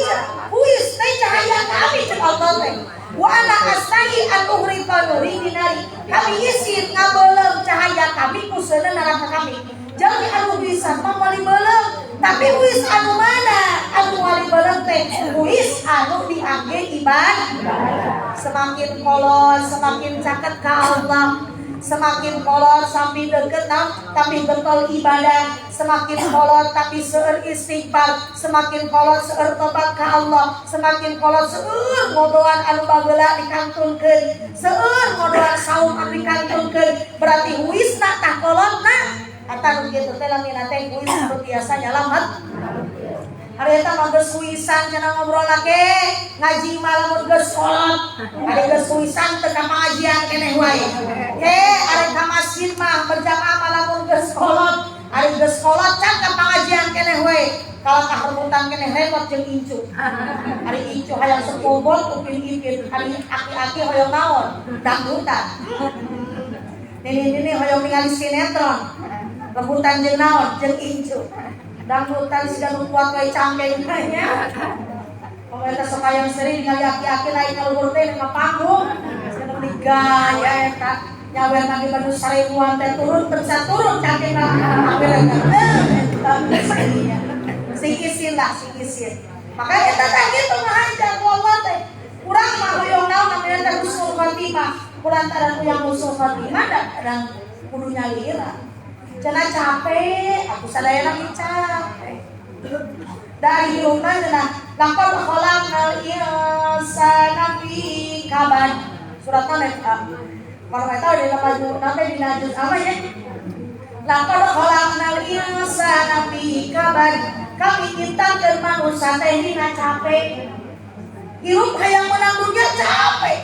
huis teh cahaya kami cek Allah teh. Wa ana astahi an uhriqa nuri binari. Kami isin ngabeuleum cahaya kami ku seuneu neraka kami. Jalmi anu bisa mah moal beuleum, tapi huis anu mana? Anu moal beuleum teh huis anu diangge ibadah. Semakin kolot, semakin caket ka Allah. Semakin kolot sampai deket tapi betul ibadah. Semakin kolot tapi seueur istighfar. Semakin kolot seueur tobat ka Allah. Semakin kolot seueur ngodoan anu bageula dikantunkeun. Seueur ngodoan saum anu dikantunkeun. Berarti huisna tah kolotna. Eta nu kitu teh lamina teh huis anu biasa nyalamat. Hari eta mah geus huisan cenah ngobrol ke ngaji mah lamun geus kolot. Ari geus huisan teu ka pangajian keneh wae. Ke ari ka masjid mah berjamaah mah lamun geus kolot. Ari geus kolot can ka pangajian keneh wae. Kalau karebutan keneh repot jeung incu. Ari incu hayang sepobot upin ipin, ari aki-aki hoyong naon? Dangdutan. Nini-nini hoyong ningali sinetron. Rebutan jeung naon? Jeung incu. Dangdutan siga nu kuat wae cangkeng nya. Pemerintah sok hayang sering ningali aki-aki naik ka luhur teh ka panggung. Siga nu gaya eta. Nyawer lagi baju 1.000-an teh turun teu bisa turun cangkengna. Ambil eta. Eta sing isin lah, sing isin. Makanya eta teh kitu ngahajar ku Allah teh. Urang mah hoyong naon namanya teh husnul khotimah. Kulantaran uyang husnul khotimah dan kudu nyalira. Cenah capek, aku sadayana ge capek. Dari hirupna cenah laqad khalaqnal insana fi kabad. Surat mana eta? Kalau nggak tahu di maju nanti di juz apa ya? Laqad khalaqnal insana fi kabad. Kami nyiptakeun manusia teh dina capek. Hirup hayang menang dunia capek.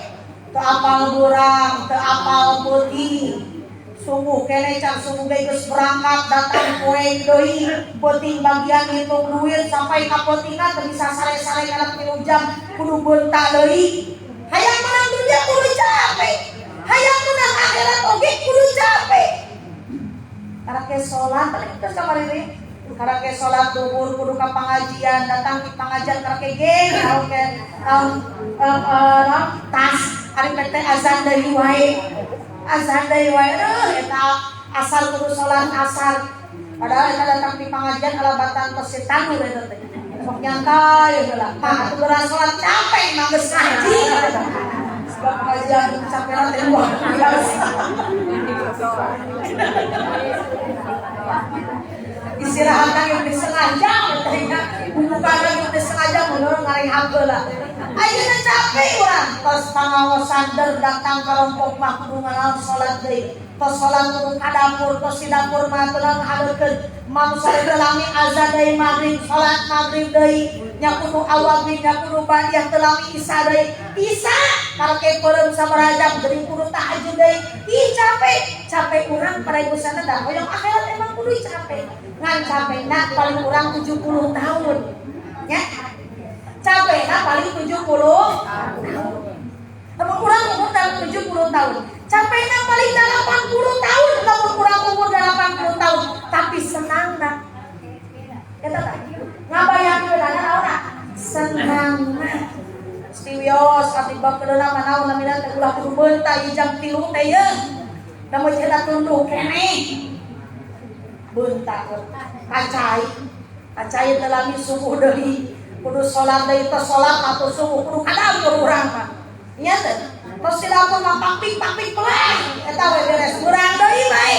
Teu apal burang, teu apal peuting. Subuh kene can subuh ge geus berangkat datang poe deui peuting bagian ngitung duit sampai ka peutingna teu bisa sare-sare kana 3 jam kudu beunta deui. Hayang menang dunia kudu capek. Hayang menang akhirat oge kudu capek. Karake salat tadi geus kamari deui. Karake salat duhur kudu ka pangajian, datang di pangajian karake ge naon ke naon tas ari teh azan deui wae. Azan deui wae eta asal kudu salat asar. Padahal eta datang di pangajian ala batan tos setan eta teh. Sok nyantai heula. Mah atuh geura salat capek mah geus ngaji. Sebab pengajian capek teh luar biasa. Istirahat lagi udah setengah jam teh nya. Buka lagi udah setengah jam menurut ngarehat heula. Ayeuna capek urang tos pangaosan der datang ka rompok mah kudu nganaon salat deui. Tos salat kudu ka dapur, tos di dapur mah teu ngahadeurkeun. Mam sore teu lami azan deui maghrib, salat maghrib deui. Nya kudu awabin, nya kudu badiah teu lami isya deui. Isya kareke peureum sabaraha jam geuning kudu tahajud deui. Ih capek, capek urang para ibu sana dah hoyong akhirat emang kudu capek. Ngan capekna paling urang 70 tahun. Nya. Capekna paling 70 tahun. Lamun urang umur dalam 70 tahun. Capekna paling 80 tahun lamun urang umur 80 tahun, tapi senangna. Eta tah. Ngabayangkeun naonna? Senangna. Mesti wios abdi bakeulna mah naon namina teh ulah kudu beunta ieu jam 3 teh ye. Da mun cenah tunduh keneh. Beunta kacai. Kacai teh lami subuh deui. Kudu salat deui tos salat atuh subuh kudu ka dapur urang mah. Nya teh. Tos di dapur mah pangping-pangping pelang eta we beres urang deui bae.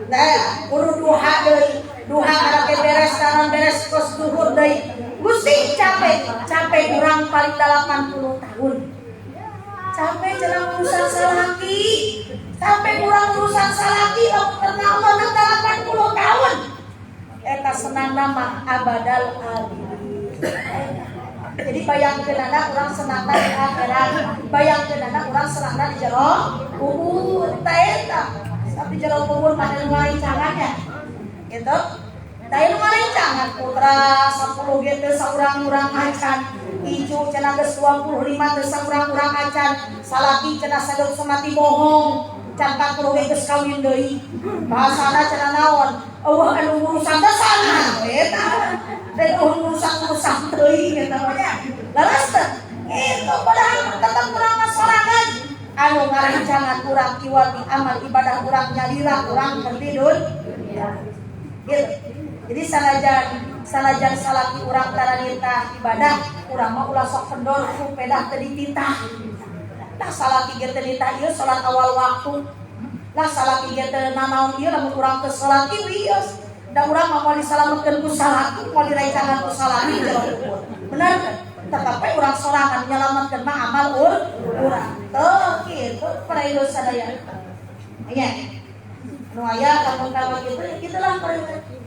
Nah, kudu duha deui. Duha karake beres naon beres tos duhur deui. Gusti capek, capek urang paling 80 tahun. Capek cenah urusan salaki. Capek urang urusan salaki lamun karena Allah 80 tahun. Eta senang nama abadal abidin. Jadi bayangkeun anak urang senangna di akhirat, bayangkeun anak urang senangna di jero kubur. Tah eta. Tapi jero kubur mah nu ngarencangannya. Gitu. Tah nu ngarencangan putra 10 ge teu saurang-urang acan. Incu cenah geus 25 teu saurang-urang acan. Salaki cenah sadok semati bohong. Can 40 ge geus kawin deui. Bahasana cenah naon? Eueuh anu urusan teh sana eta. Dan urusan-urusan teuing eta mah nya. Leres teu? Itu padahal tetep urang mah sorangan anu ngarancangan urang iwati amal ibadah urang nyalira urang keur di dunya. Gitu. Jadi sanajan salaki urang tara nitah ibadah, urang mah ulah sok kendor ku pedah teu dititah. Lah salaki ge teu nitah ieu salat awal waktu. Lah salaki ge teu nanaon ieu lamun urang teu salat ieu wios. Da urang mah moal disalametkeun ku salaki, moal direncangan ku salaki jero kubur. Bener teu? Tetapi urang sorangan nyalametkeun mah amal urang. Teu kitu para ibu sadaya. Nya. Nu aya lamun kalau kitu kitulah para ibu.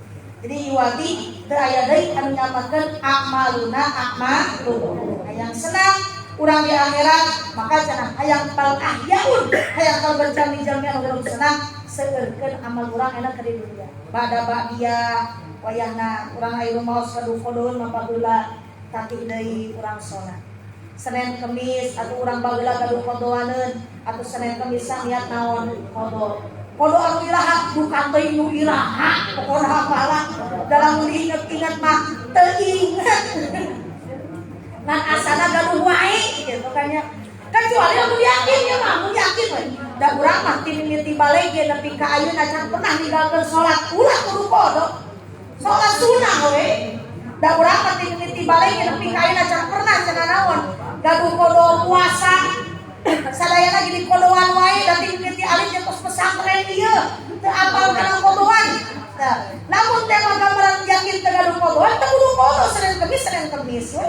Jadi iwati teu aya deui anu nyalametkeun amaluna a'maluhum. Hayang senang urang di akhirat maka cenah hayang bal ahyaun, hayang kal berjami-jami anu hirup senang seueurkeun amal urang enak ke di dunia. Bada ba'diyah wayahna urang aya rumaos gaduh qodon mah baheula tapi deui urang salat. Senin Kemis atau urang baheula gaduh qodoaneun atau Senin Kemis niat naon qodo. Qodo anu iraha bukan teuing nu iraha pokona hafalan dalam diinget-inget mah teu inget. Ngan asana gaduh wae gitu kan ya. Kecuali lamun yakin ya mah, mun yakin we. Da urang mah ti mimiti baleg ge nepi ka ayeuna can pernah ninggalkeun salat, ulah kudu qodo. Salat sunah we. Da urang mah ti mimiti baleg ge nepi ka ayeuna can pernah cenah naon gaduh qodo puasa. Sadayana gini kodoan wae da ti mimiti alit tos pesantren ieu teu apal kana kodoan. Nah, lamun teh mah gambaran yakin teu gaduh kodoan teu kudu qodo Senin Kemis Senin Kemis we.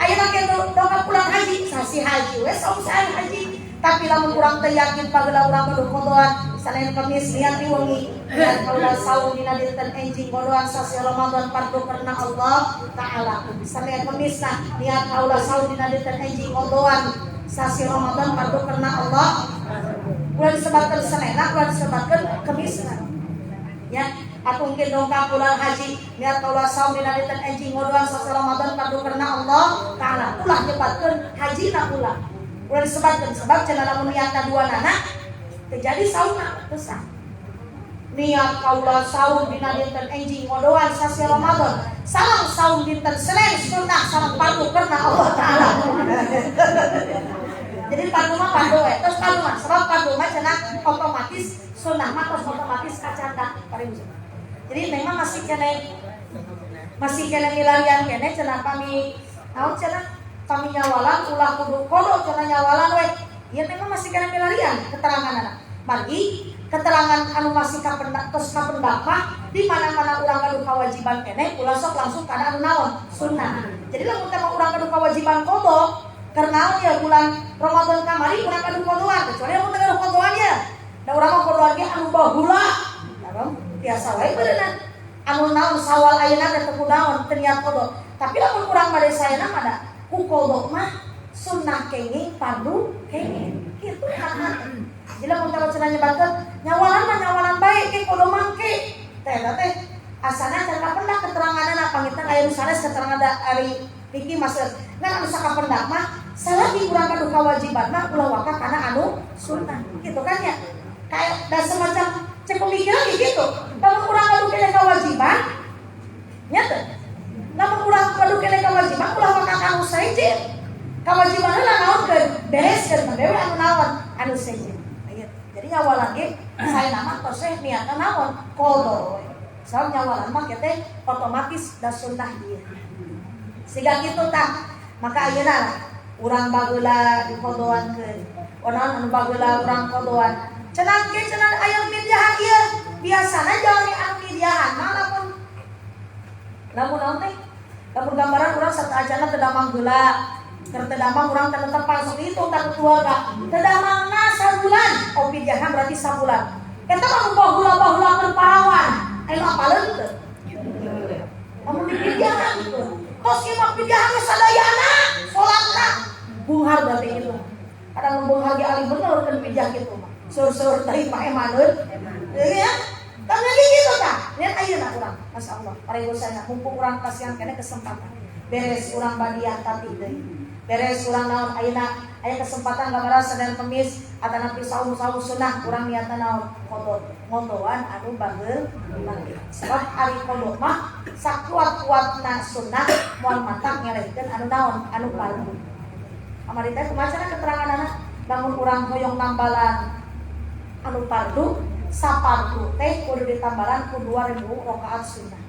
Ayeuna ge dongkap pulang haji, sasi haji we saum sae haji. Tapi lamun urang teu yakin pageula urang gaduh kodoan Senin Kemis niat di wengi dan kaula saum dina dinten enjing kodoan sasi Ramadan fardu karena Allah Taala. Senin Kemis nah niat kaula saum dina dinten enjing kodoan sasi Ramadan fardu karena Allah. Ulah disebatkeun Senena, ulah disebatkeun Kemisna. Ya, atau mungkin dongkap bulan haji niat kaula saum dina dinten enjing ngodoan sasi Ramadan fardu karena Allah Taala. Ulah nyebatkeun haji na ulah. Ulah disebatkeun sebab cenah lamun niatna dua nana terjadi saumna teu sah. Niat kaula saum dina dinten enjing ngodoan sasi Ramadan sareng saum dinten Senin sunnah sareng fardu karena Allah Taala. Jadi fardu mah fardu we, terus fardu mah sebab fardu mah cenah otomatis sunnah mah terus otomatis kacanda paling. Jadi memang masih kene milarian kene cenah pami naon cenah pami nyawalan ulah kudu qodo cenah nyawalan we. Ieu memang masih kene milarian keterangan anak. Margi keterangan anu masih kapendak tos kapendak mah di mana-mana urang gaduh kewajiban keneh ulah sok langsung kana anu naon sunnah. Jadi lamun teh urang gaduh kewajiban qodo karena ya bulan Ramadan kamari urang gaduh qodoan kecuali lamun teu gaduh qodoan ya. Da urang mah qodoan ge anu baheula. Biasa wae beureunan. Anu naon Sawal ayeuna teh teu naon teu niat qodo. Tapi lamun urang bade saena mah da ku qodo mah sunnah kenging fardu kenging. Kitu kan. Jadi lamun teh cenah nyebatkeun nyawalan mah nyawalan bae ke qodo mangke. Teh eta teh asana can kapendak keteranganna panginten aya nu sanes keterangan da ari fikih masuk. Ngan anu sakapendak mah salagi urang gaduh kewajiban mah ulah waka kana anu sunnah. Gitu kan ya. Kayak da semacam cek pemikiran gitu. Lamun urang gaduh kene kewajiban nya teh. Lamun urang gaduh kene kewajiban ulah waka kana anu sejen. Kewajiban heula naonkeun? Bereskeun mah dewe anu naon? Anu sejen. Jadi nyawalan ge saya nama tos teh niatna naon? Qodo. Sebab nyawalan mah teh otomatis da sunnah ieu. Siga kitu tah. Maka ayeuna lah urang bageula dikodoankeun. Onaon anu bageula urang kodoan. Cenah ge cenah aya midiahan ieu. Biasana jalmi anu midiahan mah lamun lamun naon teh? Lamun gambaran urang sateuacanna teu damang heula. Keur teu damang urang teu tepan sok dihitung ka keluarga. Teu damangna sabulan, oh pidiahan berarti sabulan. Eta mah nu baheula-baheula parawan. Aya apaleun teu? Lamun dipidiahan gitu. Tos ieu mah pidiahan sadayana salatna. Bunghar berarti itu. Kadang bunghar ge alih bener kan pidiah kitu mah. Sur-sur teuing mah emaneun. Ya. Kan lagi gitu tah. Lihat ayeuna urang. Masyaallah, para ibu saya mumpung urang kasihan kene kesempatan. Beres urang badiah tati deui. Beres urang naon ayeuna aya kesempatan gambaran Senin Kemis atanapi saum-saum sunnah urang niatan naon qada ngodoan anu bageul. Sebab ari qada mah sakuat-kuatna sunnah moal matak ngelehkeun anu naon anu fardu. Kamari teh kumaha cenah keteranganana lamun urang hoyong nambalan anu fardu safardu teh kudu ditambalan ku 2000 rakaat sunnah.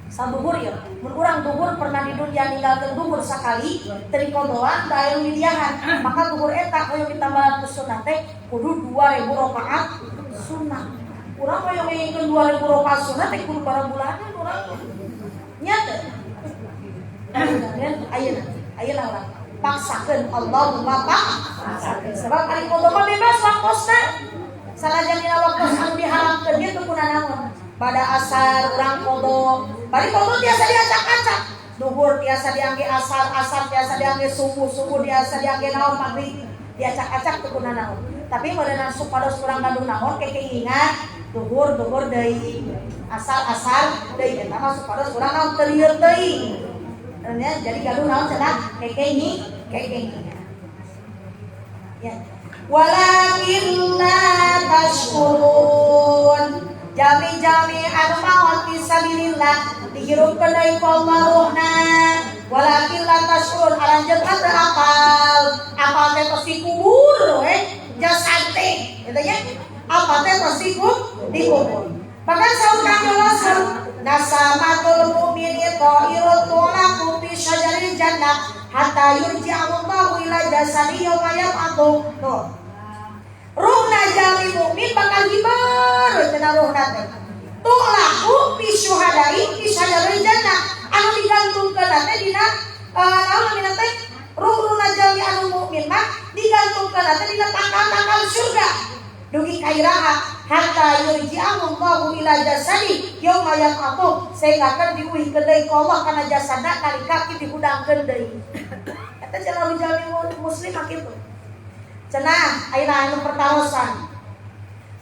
Saduhur ya, mun urang duhur pernah di dunia ninggalkeun duhur sakali teu dikodoan da aya miliahan, maka duhur eta hoyong ditambahan ku sunnah teh kudu 2000 rakaat sunnah. Urang hoyong ngeuingkeun 2000 rakaat sunnah teh kudu barabulanan urang. Nya teh. Ayeuna, ayeuna urang paksakeun Allahumma paksakeun. Sebab ari qada mah bebas waktosna. Sanajan dina waktos anu diharamkeun ge teu kunanaon. Pada asar urang qada, bari qada tiasa diacak-acak. Duhur tiasa diangge asar, asar tiasa diangge subuh, subuh tiasa diangge naon maghrib. Diacak-acak teu kunanaon. Tapi meureunna supados urang gaduh naon kekengingan duhur duhur deui, asar asar deui eta mah supados urang naon teu lieur teuing. Ya, jadi gaduh naon cenah kekengingan. Ya. Walakin la tashkurun. Jami-jami anu maot fisabilillah dihirupkeun deui ku Allah ruhna. Walakin la tashkurun aranjeun mah teu apal. Apal teh tos dikubur we jasad teh kitu nya. Apal teh tos dikubur. Bahkan saur Kanjeng Rasul nasamatul mu'mini ta'irun tulaqu fi syajaril jannah hatta yurji'allahu ila jasadi yauma yab'atsu. Tuh. Ruhna jalmi mukmin bakal hiber cenah ruhna teh. Tulaku fi syuhada'i fi syajaril jannah. Anu digantungkeun teh dina naon namina teh? Ruhna jalmi anu mukmin mah digantungkeun teh dina tangkal-tangkal surga. Dugi ka iraha hatta yurji'allahu ila jasadi yauma yab'atsu sehingga kan diuihkeun deui ku Allah kana jasadna nalika dihudangkeun deui. Eta cenah jalmi muslim mah kitu. Cenah ayeuna anu pertarosan.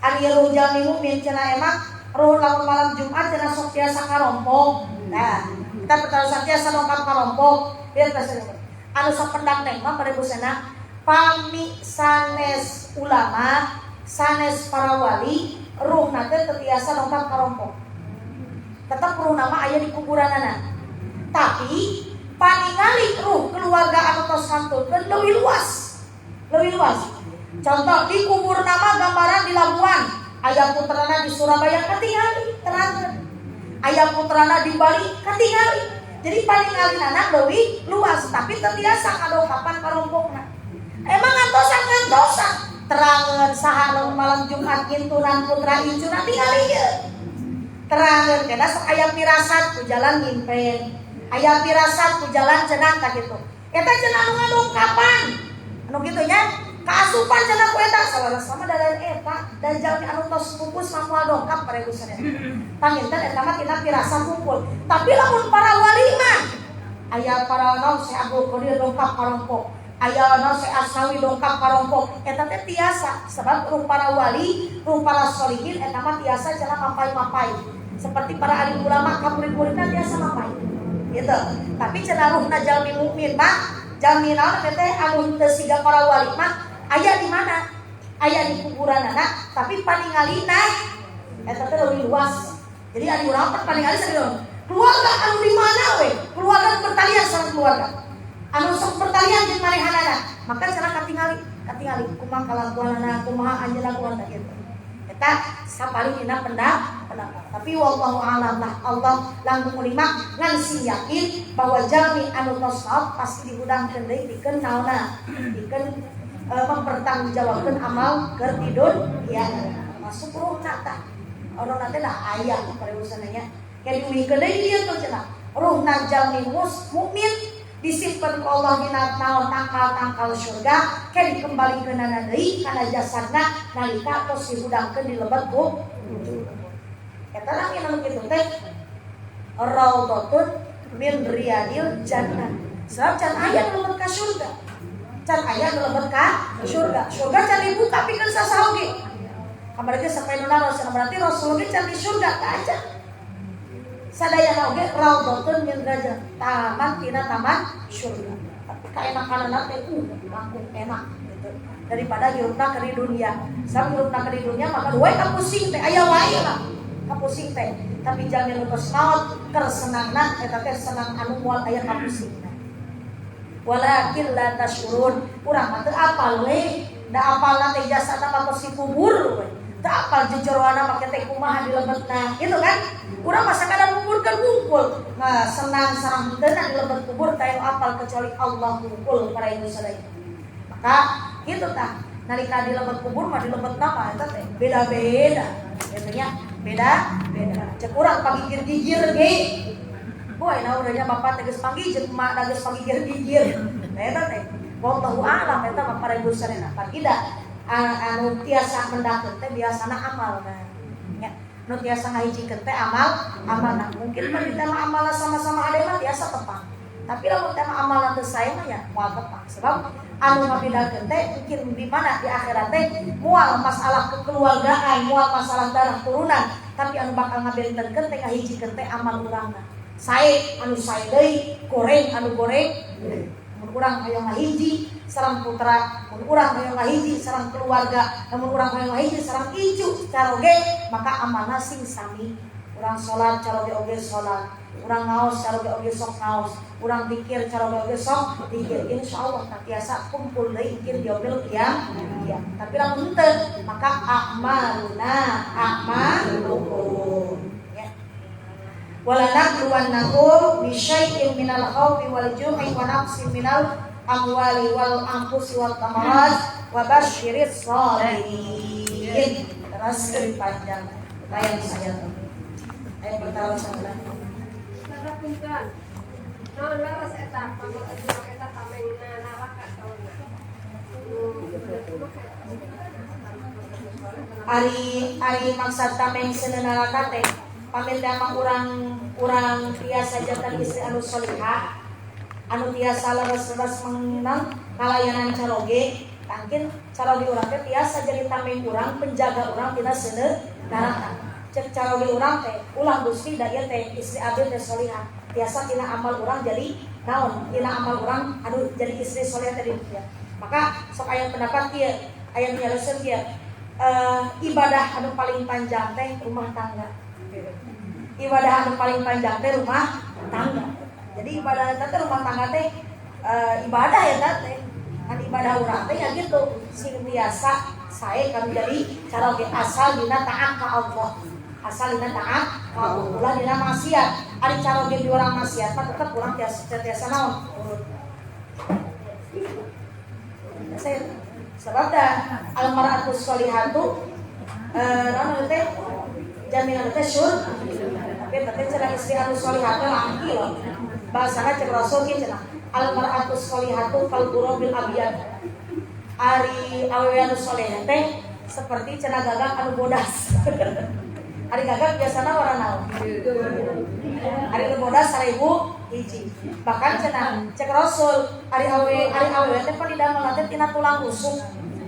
Ari ruh jalmi mukmin cenah emang ruh lamun malam Jumat cenah sok tiasa karompok. Nah, kita pertarosan tiasa dongkap karompok. Biar teh anu sapendak neng mah parebusana pami sanes ulama, sanes para wali, ruhna teh teu tiasa dongkap karompok. Tetep ruhna mah aya di kuburanana. Tapi paningali ruh keluarga anu tos kantunkeun leuwih luas. Lebih luas. Contoh di kubur nama gambaran di Labuan, aya putrana di Surabaya katingali terangkeun. Aya putrana di Bali katingali. Jadi paningalinana leuwih luas, tapi teu tiasa ngadongkapan karompokna. Emang ngantosan-ngantosan terangeun saha nu malam Jumat ngintunan putra incuna tingali ieu. Terangeun kena sok aya pirasat ku jalan ngimpen. Aya pirasat ku jalan cenah tah kitu. Eta cenah anu ngadongkapan. Anu kitu nya kaasupan cenah ku eta salah sama da eta dan jalmi anu tos pupus mah moal dongkap parebusana. Panginten eta mah tina pirasat kumpul. Tapi lamun para wali mah aya para naon Syekh Abdul Qadir dongkap karompok, aya naon Syekh Asnawi dongkap karompok, eta teh tiasa sebab ruh para wali, ruh para solihin eta mah tiasa cenah mapai-mapai. Seperti para alim ulama ka murid-muridna tiasa mapai. Gitu. Tapi cenah ruhna jalmi mukmin mah jalmi naon teh anu teu siga para wali mah aya di mana? Aya di kuburanana, tapi paningalina eta teh leuwih luas. Jadi ari urang teh paningali sakitu. Keluarga anu di mana we? Keluarga bertalian sareng keluarga. Anu sok bertalian jeung manehanana, maka cenah katingali, katingali kumaha kalakuanana, kumaha anjeunna kumaha kitu. Eta sapaling dina pendapat. Tapi wallahu a'lam lah, Allah langkung lima ngan sing yakin bahwa jalmi anu tos maot pasti dihudangkeun deui pikeun naonna, pikeun mempertanggungjawabkeun amal keur tidur ya masuk ruhna tah. Orang teh lah aya pareusanna nya. Kayak diuihkeun deui dieu tuh cenah. Ruhna jalmi mukmin disimpen ku Allah dina naon tangkal-tangkal surga kayak dikembalikeunana deui kana jasadna nalika tos dihudangkeun di lebet ku. Eta nami anu kitu teh raudhatun min riyadil jannah. Sebab can aya nu lebet ka surga. Can aya nu lebet ka surga. Surga can dibuka pikeun sasaha oge. Kamari teh sampai nu naros, berarti Rasul ge can di surga teh aja. Sadayana oge raudhatun min riyadil taman tina taman surga. Tapi kaenakanna teh langkung enak gitu. Daripada hirupna keur di dunia. Sabab hirupna keur di dunia maka we kapusing teh aya wae lah. Kapusing teh. Tapi jalmi nu tos maot keur senangna eta teh senang anu moal aya kapusingna. Walakin la tashurun. Urang mah teu apal we. Da apalna teh jasadna mah tos dikubur we. Teu apal jejeroana make teh kumaha di lebetna. Gitu kan? Urang mah sakadar nguburkeun wungkul. Nah, senang sareng henteu di lebet kubur teh apal kecuali Allah wungkul para ibu sadaya. Maka kitu tah. Nalika di lebet kubur mah di lebetna mah eta teh beda-beda. Gitu nya, beda-beda. Cek urang pagigir-gigir ge. Boy, nah urangnya bapak teh geus panggih jeung emak geus pagigir-gigir. Nah eta teh wallahu a'lam eta mah para ibu sadaya. Pagida anu tiasa mendakeun teh biasana amalna. Nya, nu tiasa ngahijikeun teh amal amalna. Mungkin mun kita mah amalna sama-sama ade mah tiasa tepang. Tapi lamun teh mah amalna teu sae mah ya moal tepang. Sebab anu ngabedakeun teh mungkin di mana di akhirat teh moal masalah kekeluargaan, moal masalah darah turunan, tapi anu bakal ngabentenkeun teh ngahijikeun teh amal urangna. Sae anu sae deui, goreng anu goreng. Mun urang hoyong ngahiji sareng putra, mun urang hoyong ngahiji sareng keluarga, lamun urang hoyong ngahiji sareng incu caroge, maka amalna sing sami. Urang salat caroge oge salat, urang ngaos caroge oge sok ngaos, urang dikir caroge oge sok dikir. Insyaallah tak tiasa kumpul deui ikir yaumil qiyamah. Ya. Tapi lamun henteu maka a'maluna a'malukum. Ya. Wala nabluwannakum bisyai'in minal khaufi wal ju'i wa naqsin minal amwali wal anfusi wat thamarat wa basyiris sabirin. Terus lebih panjang. Kayak saya tuh. Ayo bertaruh sama. Punten. Naon leres eta pamit eta tamengna neraka tauna. Ari ari maksad tameng seuneu neraka teh pamit teh mah urang urang tiasa janten istri anu solihah anu tiasa leres-leres menang kalayanan caroge tangkin caroge urang teh tiasa jadi tameng urang penjaga urang tina seuneu neraka. Cek caroge urang teh ulah Gusti da ieu teh istri abdi teh solihah tiasa tina amal urang jadi naon tina amal urang anu jadi istri solihah teh di dunia. Maka sok aya pendapat kieu aya nyaleseun kieu ibadah anu paling panjang teh rumah tangga. Ibadah anu paling panjang teh rumah tangga. Jadi ibadah teh rumah tangga teh ibadah ya teh. Kan ibadah urang teh ya gitu sing biasa sae kan jadi caroge asal dina taat ka Allah. Asal dina taat ka Allah ulah dina maksiat. Ari caroge di urang maksiat mah tetep urang tiasa tiasa naon urut. Saya sebab dah almar'atu sholihatu naon teh jaminan teh syur tapi teh cenah istri anu sholihatu langki loh bahasana cek Rasul kieu cenah almar'atu sholihatu kal ghurabil abyad ari awewe anu soleh teh seperti cenah gagak anu bodas. Ari gagak biasana warna naon? Ari nu bodas 1000 hiji. Bahkan cenah cek Rasul ari awewe teh pan didamel teh tina tulang rusuk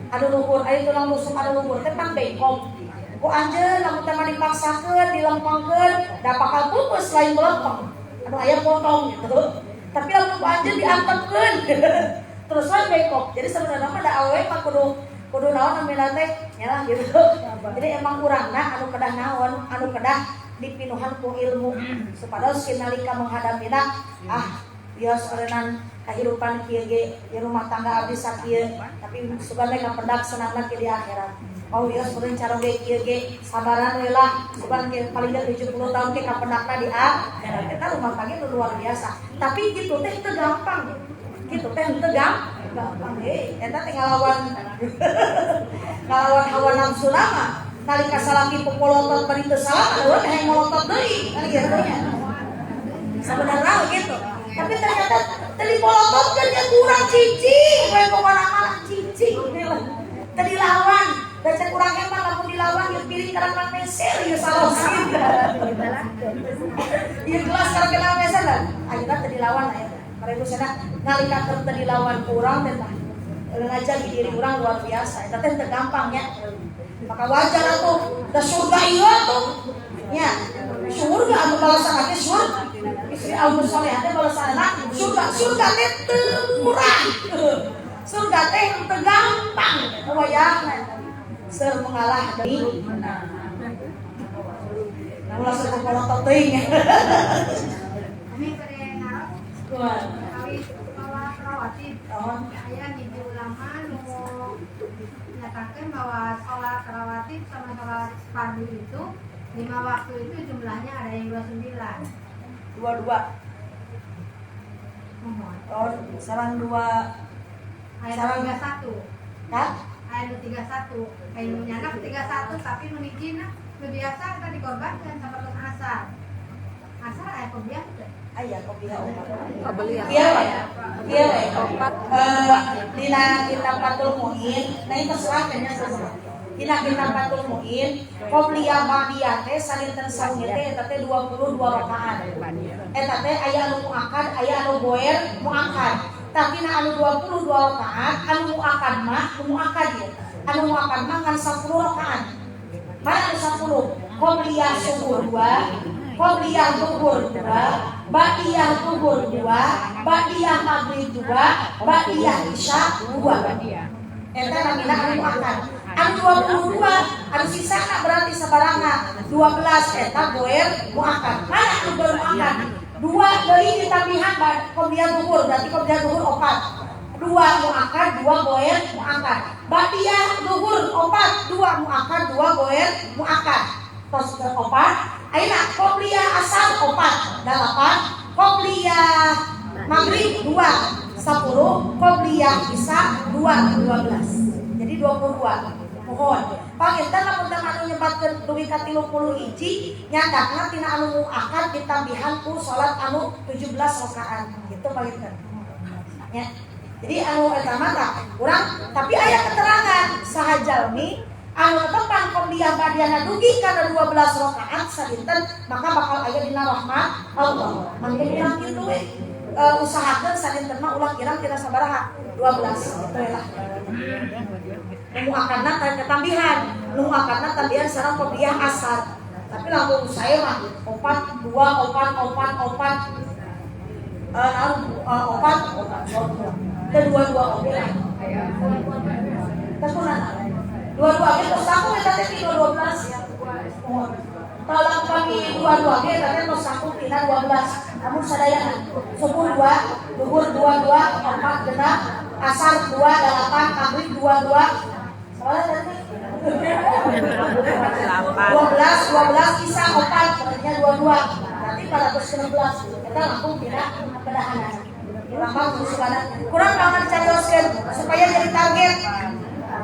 anu luhur, ari tulang rusuk anu luhur teh pan bengkok. Ku anjeun lamun teh mah dipaksakeun dilempengkeun da bakal pupus lain melempeng. Anu aya potong gitu. Tapi lamun ku anjeun diantepkeun terus we bengkok. Jadi sebenarnya mah da awewe mah kudu kudu naon namina teh nya gitu. Jadi emang urangna anu kedah naon, anu kedah dipinuhan ku ilmu supados nalika menghadapina ah bios eureunnan kahirupan kieu ge di rumah tangga abdi sakieu tapi sugan teh kapendak senangna kieu di akhirat. Oh bios meureun caroge kieu ge sabaran we lah sugan ge paling ge 70 tahun ge kapendakna di akhirat. Eta rumah tangga nu luar biasa. Tapi kitu teh teu gampang. Kitu teh teu gampang hei eta teh ngalawan ngalawan hawa nafsu mah. Nalika salaki pepolotot bari teu salah urang hayang molotot deui kan kitu nya. Sebenarnya begitu. Tapi ternyata teu dipolototkeun nya kurang cicing we pokona mah cicing teu dilawan. Da cek urang hebat lamun dilawan ieu piring karang meser ieu salosin. Ieu gelas karang kena meser lah. Ayeuna teu dilawan aya. Mereka sana nalika keur teu dilawan ku urang teh tah ngajak di diri urang luar biasa. Eta teh teu gampang nya. Maka wajar atuh da surga ieu atuh nya. Surga anu balasan teh surga. Istri anu soleh teh balasanna surga. Surga teh teu murah. Surga teh teu gampang. Wayahna seur mengalah demi menang. Nah, ulah sok polotot teuing. Kami pada naros Kumaha? kawis sholat rawatib. Naon? Aya hiji ulama nu menyatakan bahwa sholat rawatib sama sholat fardu itu lima waktu itu jumlahnya ada yang 29. Dua-dua. Mohon. Oh, sarang dua. Ayat Sarang- 31. Kah? Ayat 31. Ayat nu nyanak 31, tapi nu hijina nu biasa kita dikorbankan seperti asar. Asar aya qobliyah teh. Aya qobliyah opat. Qobliyah. Iya we. Iya we. Opat. Eh, dina kitab Fathul Muin, nah itu terserah kayaknya terserah. Dina kitab Fathul Muin, qobliyah ba'diyah teh salinten sawengi teh eta teh 22 rakaat. Eta teh aya anu muakkad, aya anu ghoer muakkad. Tapi na anu 22 rakaat, anu muakkad mah, anu muakkad ya. Anu muakkad mah ngan 10 rakaat. Mana anu 10? Qobliyah subuh 2, qobliyah zuhur 2, ba'diyah zuhur 2, ba'diyah maghrib 2, ba'diyah isya 2. Eta namina anu muakkad. Anu 22, anu sisana berarti sabaraha? 12 eta ghoer muakkad. Mana anu ghoer muakkad? Dua deui ditambihan qobliyah zuhur, berarti qobliyah zuhur opat. Dua muakkad, dua ghoer muakkad. Ba'diyah zuhur opat, dua muakkad, dua ghoer muakkad. Tos ke opat. Ayeuna qobliyah asar opat, dalapan. Qobliyah maghrib dua, 10. Qobliyah isya dua, 12. Jadi 22. Mohon. Panginten lamun teh anu nyebatkeun dugi ka 31 nyandakna tina anu muakkad ditambihan ku salat anu 17 rakaat gitu panginten. Ya. Jadi anu eta mah tah urang, tapi aya keterangan saha jalmi anu tepan qobliyah ba'diyahna dugi kana 12 rakaat sadinten, maka bakal aya dina rahmat Allah. Mangke urang kitu we. Usahakeun sadinten mah ulah kirang tina sabaraha? 12 gitu ya lah. Nu muakkadna ketambihan, nu muakkadna tambihan sareng qobliyah asar. Tapi lamun saya mah opat dua opat opat opat, naon, opat opat teh dua dua oke lah. Teh kunaon? Dua dua ge tos saku eta teh tina 12. Tolong kami dua dua ge eta teh tos saku tina 12. Namun sadayana subuh dua, zuhur dua dua, opat genap, asar dua delapan, maghrib dua dua. Salah tadi? 12, 12, isya opat, berarti dua dua. Berarti 416. Kita langsung tidak kedahanan. Lama usulan. Kurang kamar carioskeun supaya jadi target.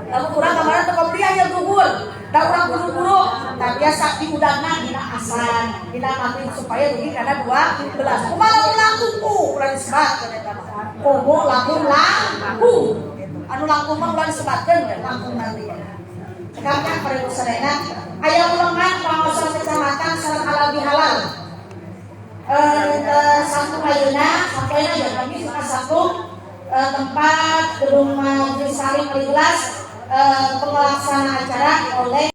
Lalu kurang kemarin teu qobliyah ya zuhur. Da urang buru-buru, tak biasa diudangna dina asar, dina maghrib supaya dugi kana 12. Kumaha lamun langkung ulah disebatkeun eta mah. Komo langkung langkung. Anu langkung mah ulah disebatkeun we langkung nanti. Sekarang pada sadayana aya ulengan pangaosan kecamatan sareng halal bihalal. Satu ayeuna sampai ya kami suka satu tempat gedung Majelis Salim 15, pelaksana acara oleh